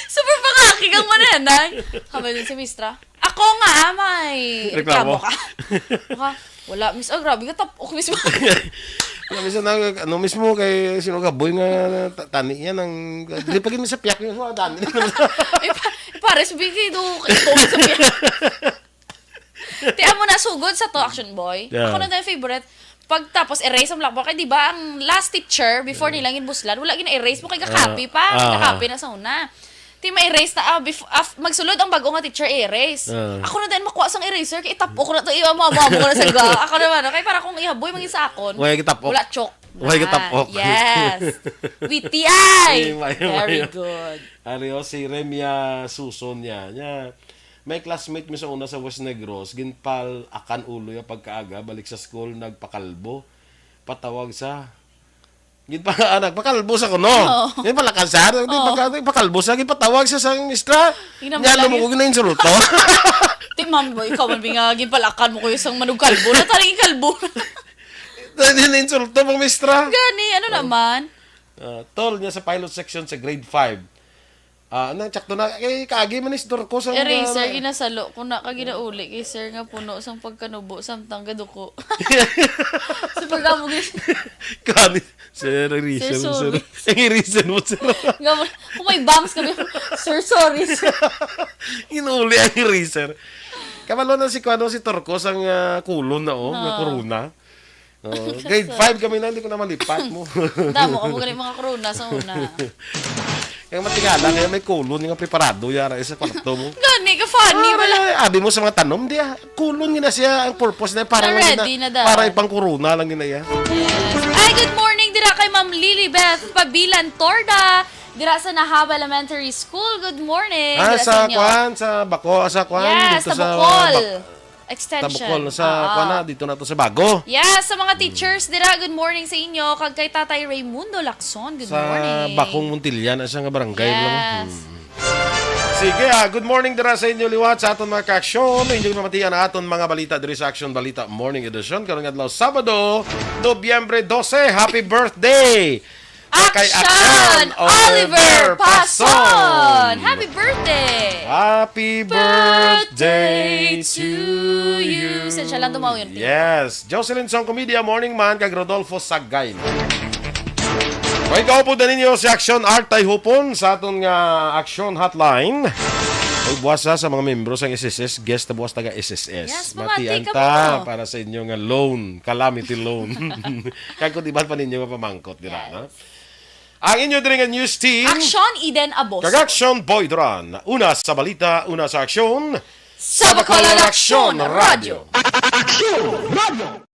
Super pangakig ang mananang. Kamay dun si Mistra. Ako nga, ah, may Reklamo. reklamo ka. Baka, wala, Miss, oh, grabe, gatap-ok, Miss. Wala, Miss, ano, ano mismo kay sino ka, boy nga ta-, tani yan ang, di pa gid sa piyak yun, so, tani. Eh, pa-, eh, pares, bigay do, ito sa piyak. Ti, amo na, sugod sa to, Action Boy. Yeah. Ako na daw yung favorite. Pagtapos, erase ang blackboard. Kay, di ba, ang last teacher, before Yeah. nila ginbuslan, wala gina-erase mo, kay gakapi Ah, pa. ah. Gakapi na sa una. Ti, ma-erase na, ah, bef-, af-, magsulod ang bago nga teacher, erase. Ah. Ako na din makuha sang eraser, kay itapok na to, iya mo, amo, amo na sa ga. Ako naman, okay, para kung ihaboy, mangin sa akon. Way gitapok. Wala, chok. Way Na. gitapok. Yes. Witty eye. Ay, may, Very may. good. Ari, oh, si Remia Suson niya. Niya, may classmate mi sa una sa West Negros, ginpal-akan ulo ya pagkaaga, balik sa school, nagpakalbo. Patawag sa, ginpa-, ah, nagpakalbo sa kuno. Oo. Ginpalakan sa, di Oo. pagka-, ginpakalbo sa, ginpatawag sa sang mistra. Tingnan mo Niya, lang alam mo yun. ko, ginainsulto. Ti, ma'am, boy, ikaw man, bi nga, ginpalakan mo ko yung sang manugkalbo. Nataring kalbo. Ginainsulto, mga mistra. Gani, ano Oo. naman? Ah, tol, niya sa pilot section sa grade five. Ah, na, tsakto na. Kay kaagi man is Dorcos ang, Eraser, ah, ginasalo ko na ka ginauli kay sir nga puno sang pagkanubo samtang gaduko. Sa pagkamo gis- Kani, sir, eraser Sir, mo, sir. sorry. Ang eraser mo, sir. Nga mo, kung may bangs kami, "Sir, sorry, sir." Inuuli ang eraser. Kabalo na si, kuwano, si Torcos ang, ah, kulon na, oh, nga Ah. corona. Oh, grade five kami na, hindi ko na malipat mo. Damo ka mo gani mga corona sa una. Kaya matingala, kaya may kulon nga preparado yara sa kwarto mo. Gani ka funny Ah, wala. Abi mo sa mga tanom, di ah. Kulon nga na siya, ang purpose na para lang Already gina-, na daw. para ipang corona lang gina iya. Yes. Ay, good morning dira kay Ma'am Lilibeth Pabilan Torda. Dira sa Nahaba Elementary School. Good morning. Ah, Dira sa sa inyo. kwan, sa Bako, sa kwan, Yes, dito sa sa Bacol. Bak-, Extension. Tabukol na sa, Oo. kuwan na, dito na to sa Bago. Yes, sa mga teachers dira, good morning sa inyo. Kag kay Tatay Raymundo Lacson, good Sa morning. Bakong Muntilya na siya nga barangay. Alam mo? Yes. Hmm. Sige, ah, good morning dira sa inyo liwat sa aton mga ka-aksyon. Inyong namatian na aton mga balita diri sa Aksyon Balita Morning Edition. Karong adlaw, Sabado, Nobyembre dose. Happy birthday! Kay Action! Oliver Pason! Happy birthday! Happy birthday to you. Sensya lang, tumaw yun, Pio. Yes. Jocelyn Song Comedia, morning man, kag Rodolfo Sagay. May kaupod na ninyo si Action Art Tayhupon sa aton nga Action Hotline. Ay, buwas sa, sa mga membro sang S S S, guest na buwas taga S S S. Yes, Matian pamati ka ta mo. Para sa inyo nga loan, calamity loan. Kag kung iban pa ninyo nga pamangkot, di ba, no? Ang inyo diri nga news team. Action Eden Abos. Kag Action Boy Duran. Una sa balita, una sa aksyon. Sa Bacolod Action Radio. Action Radio.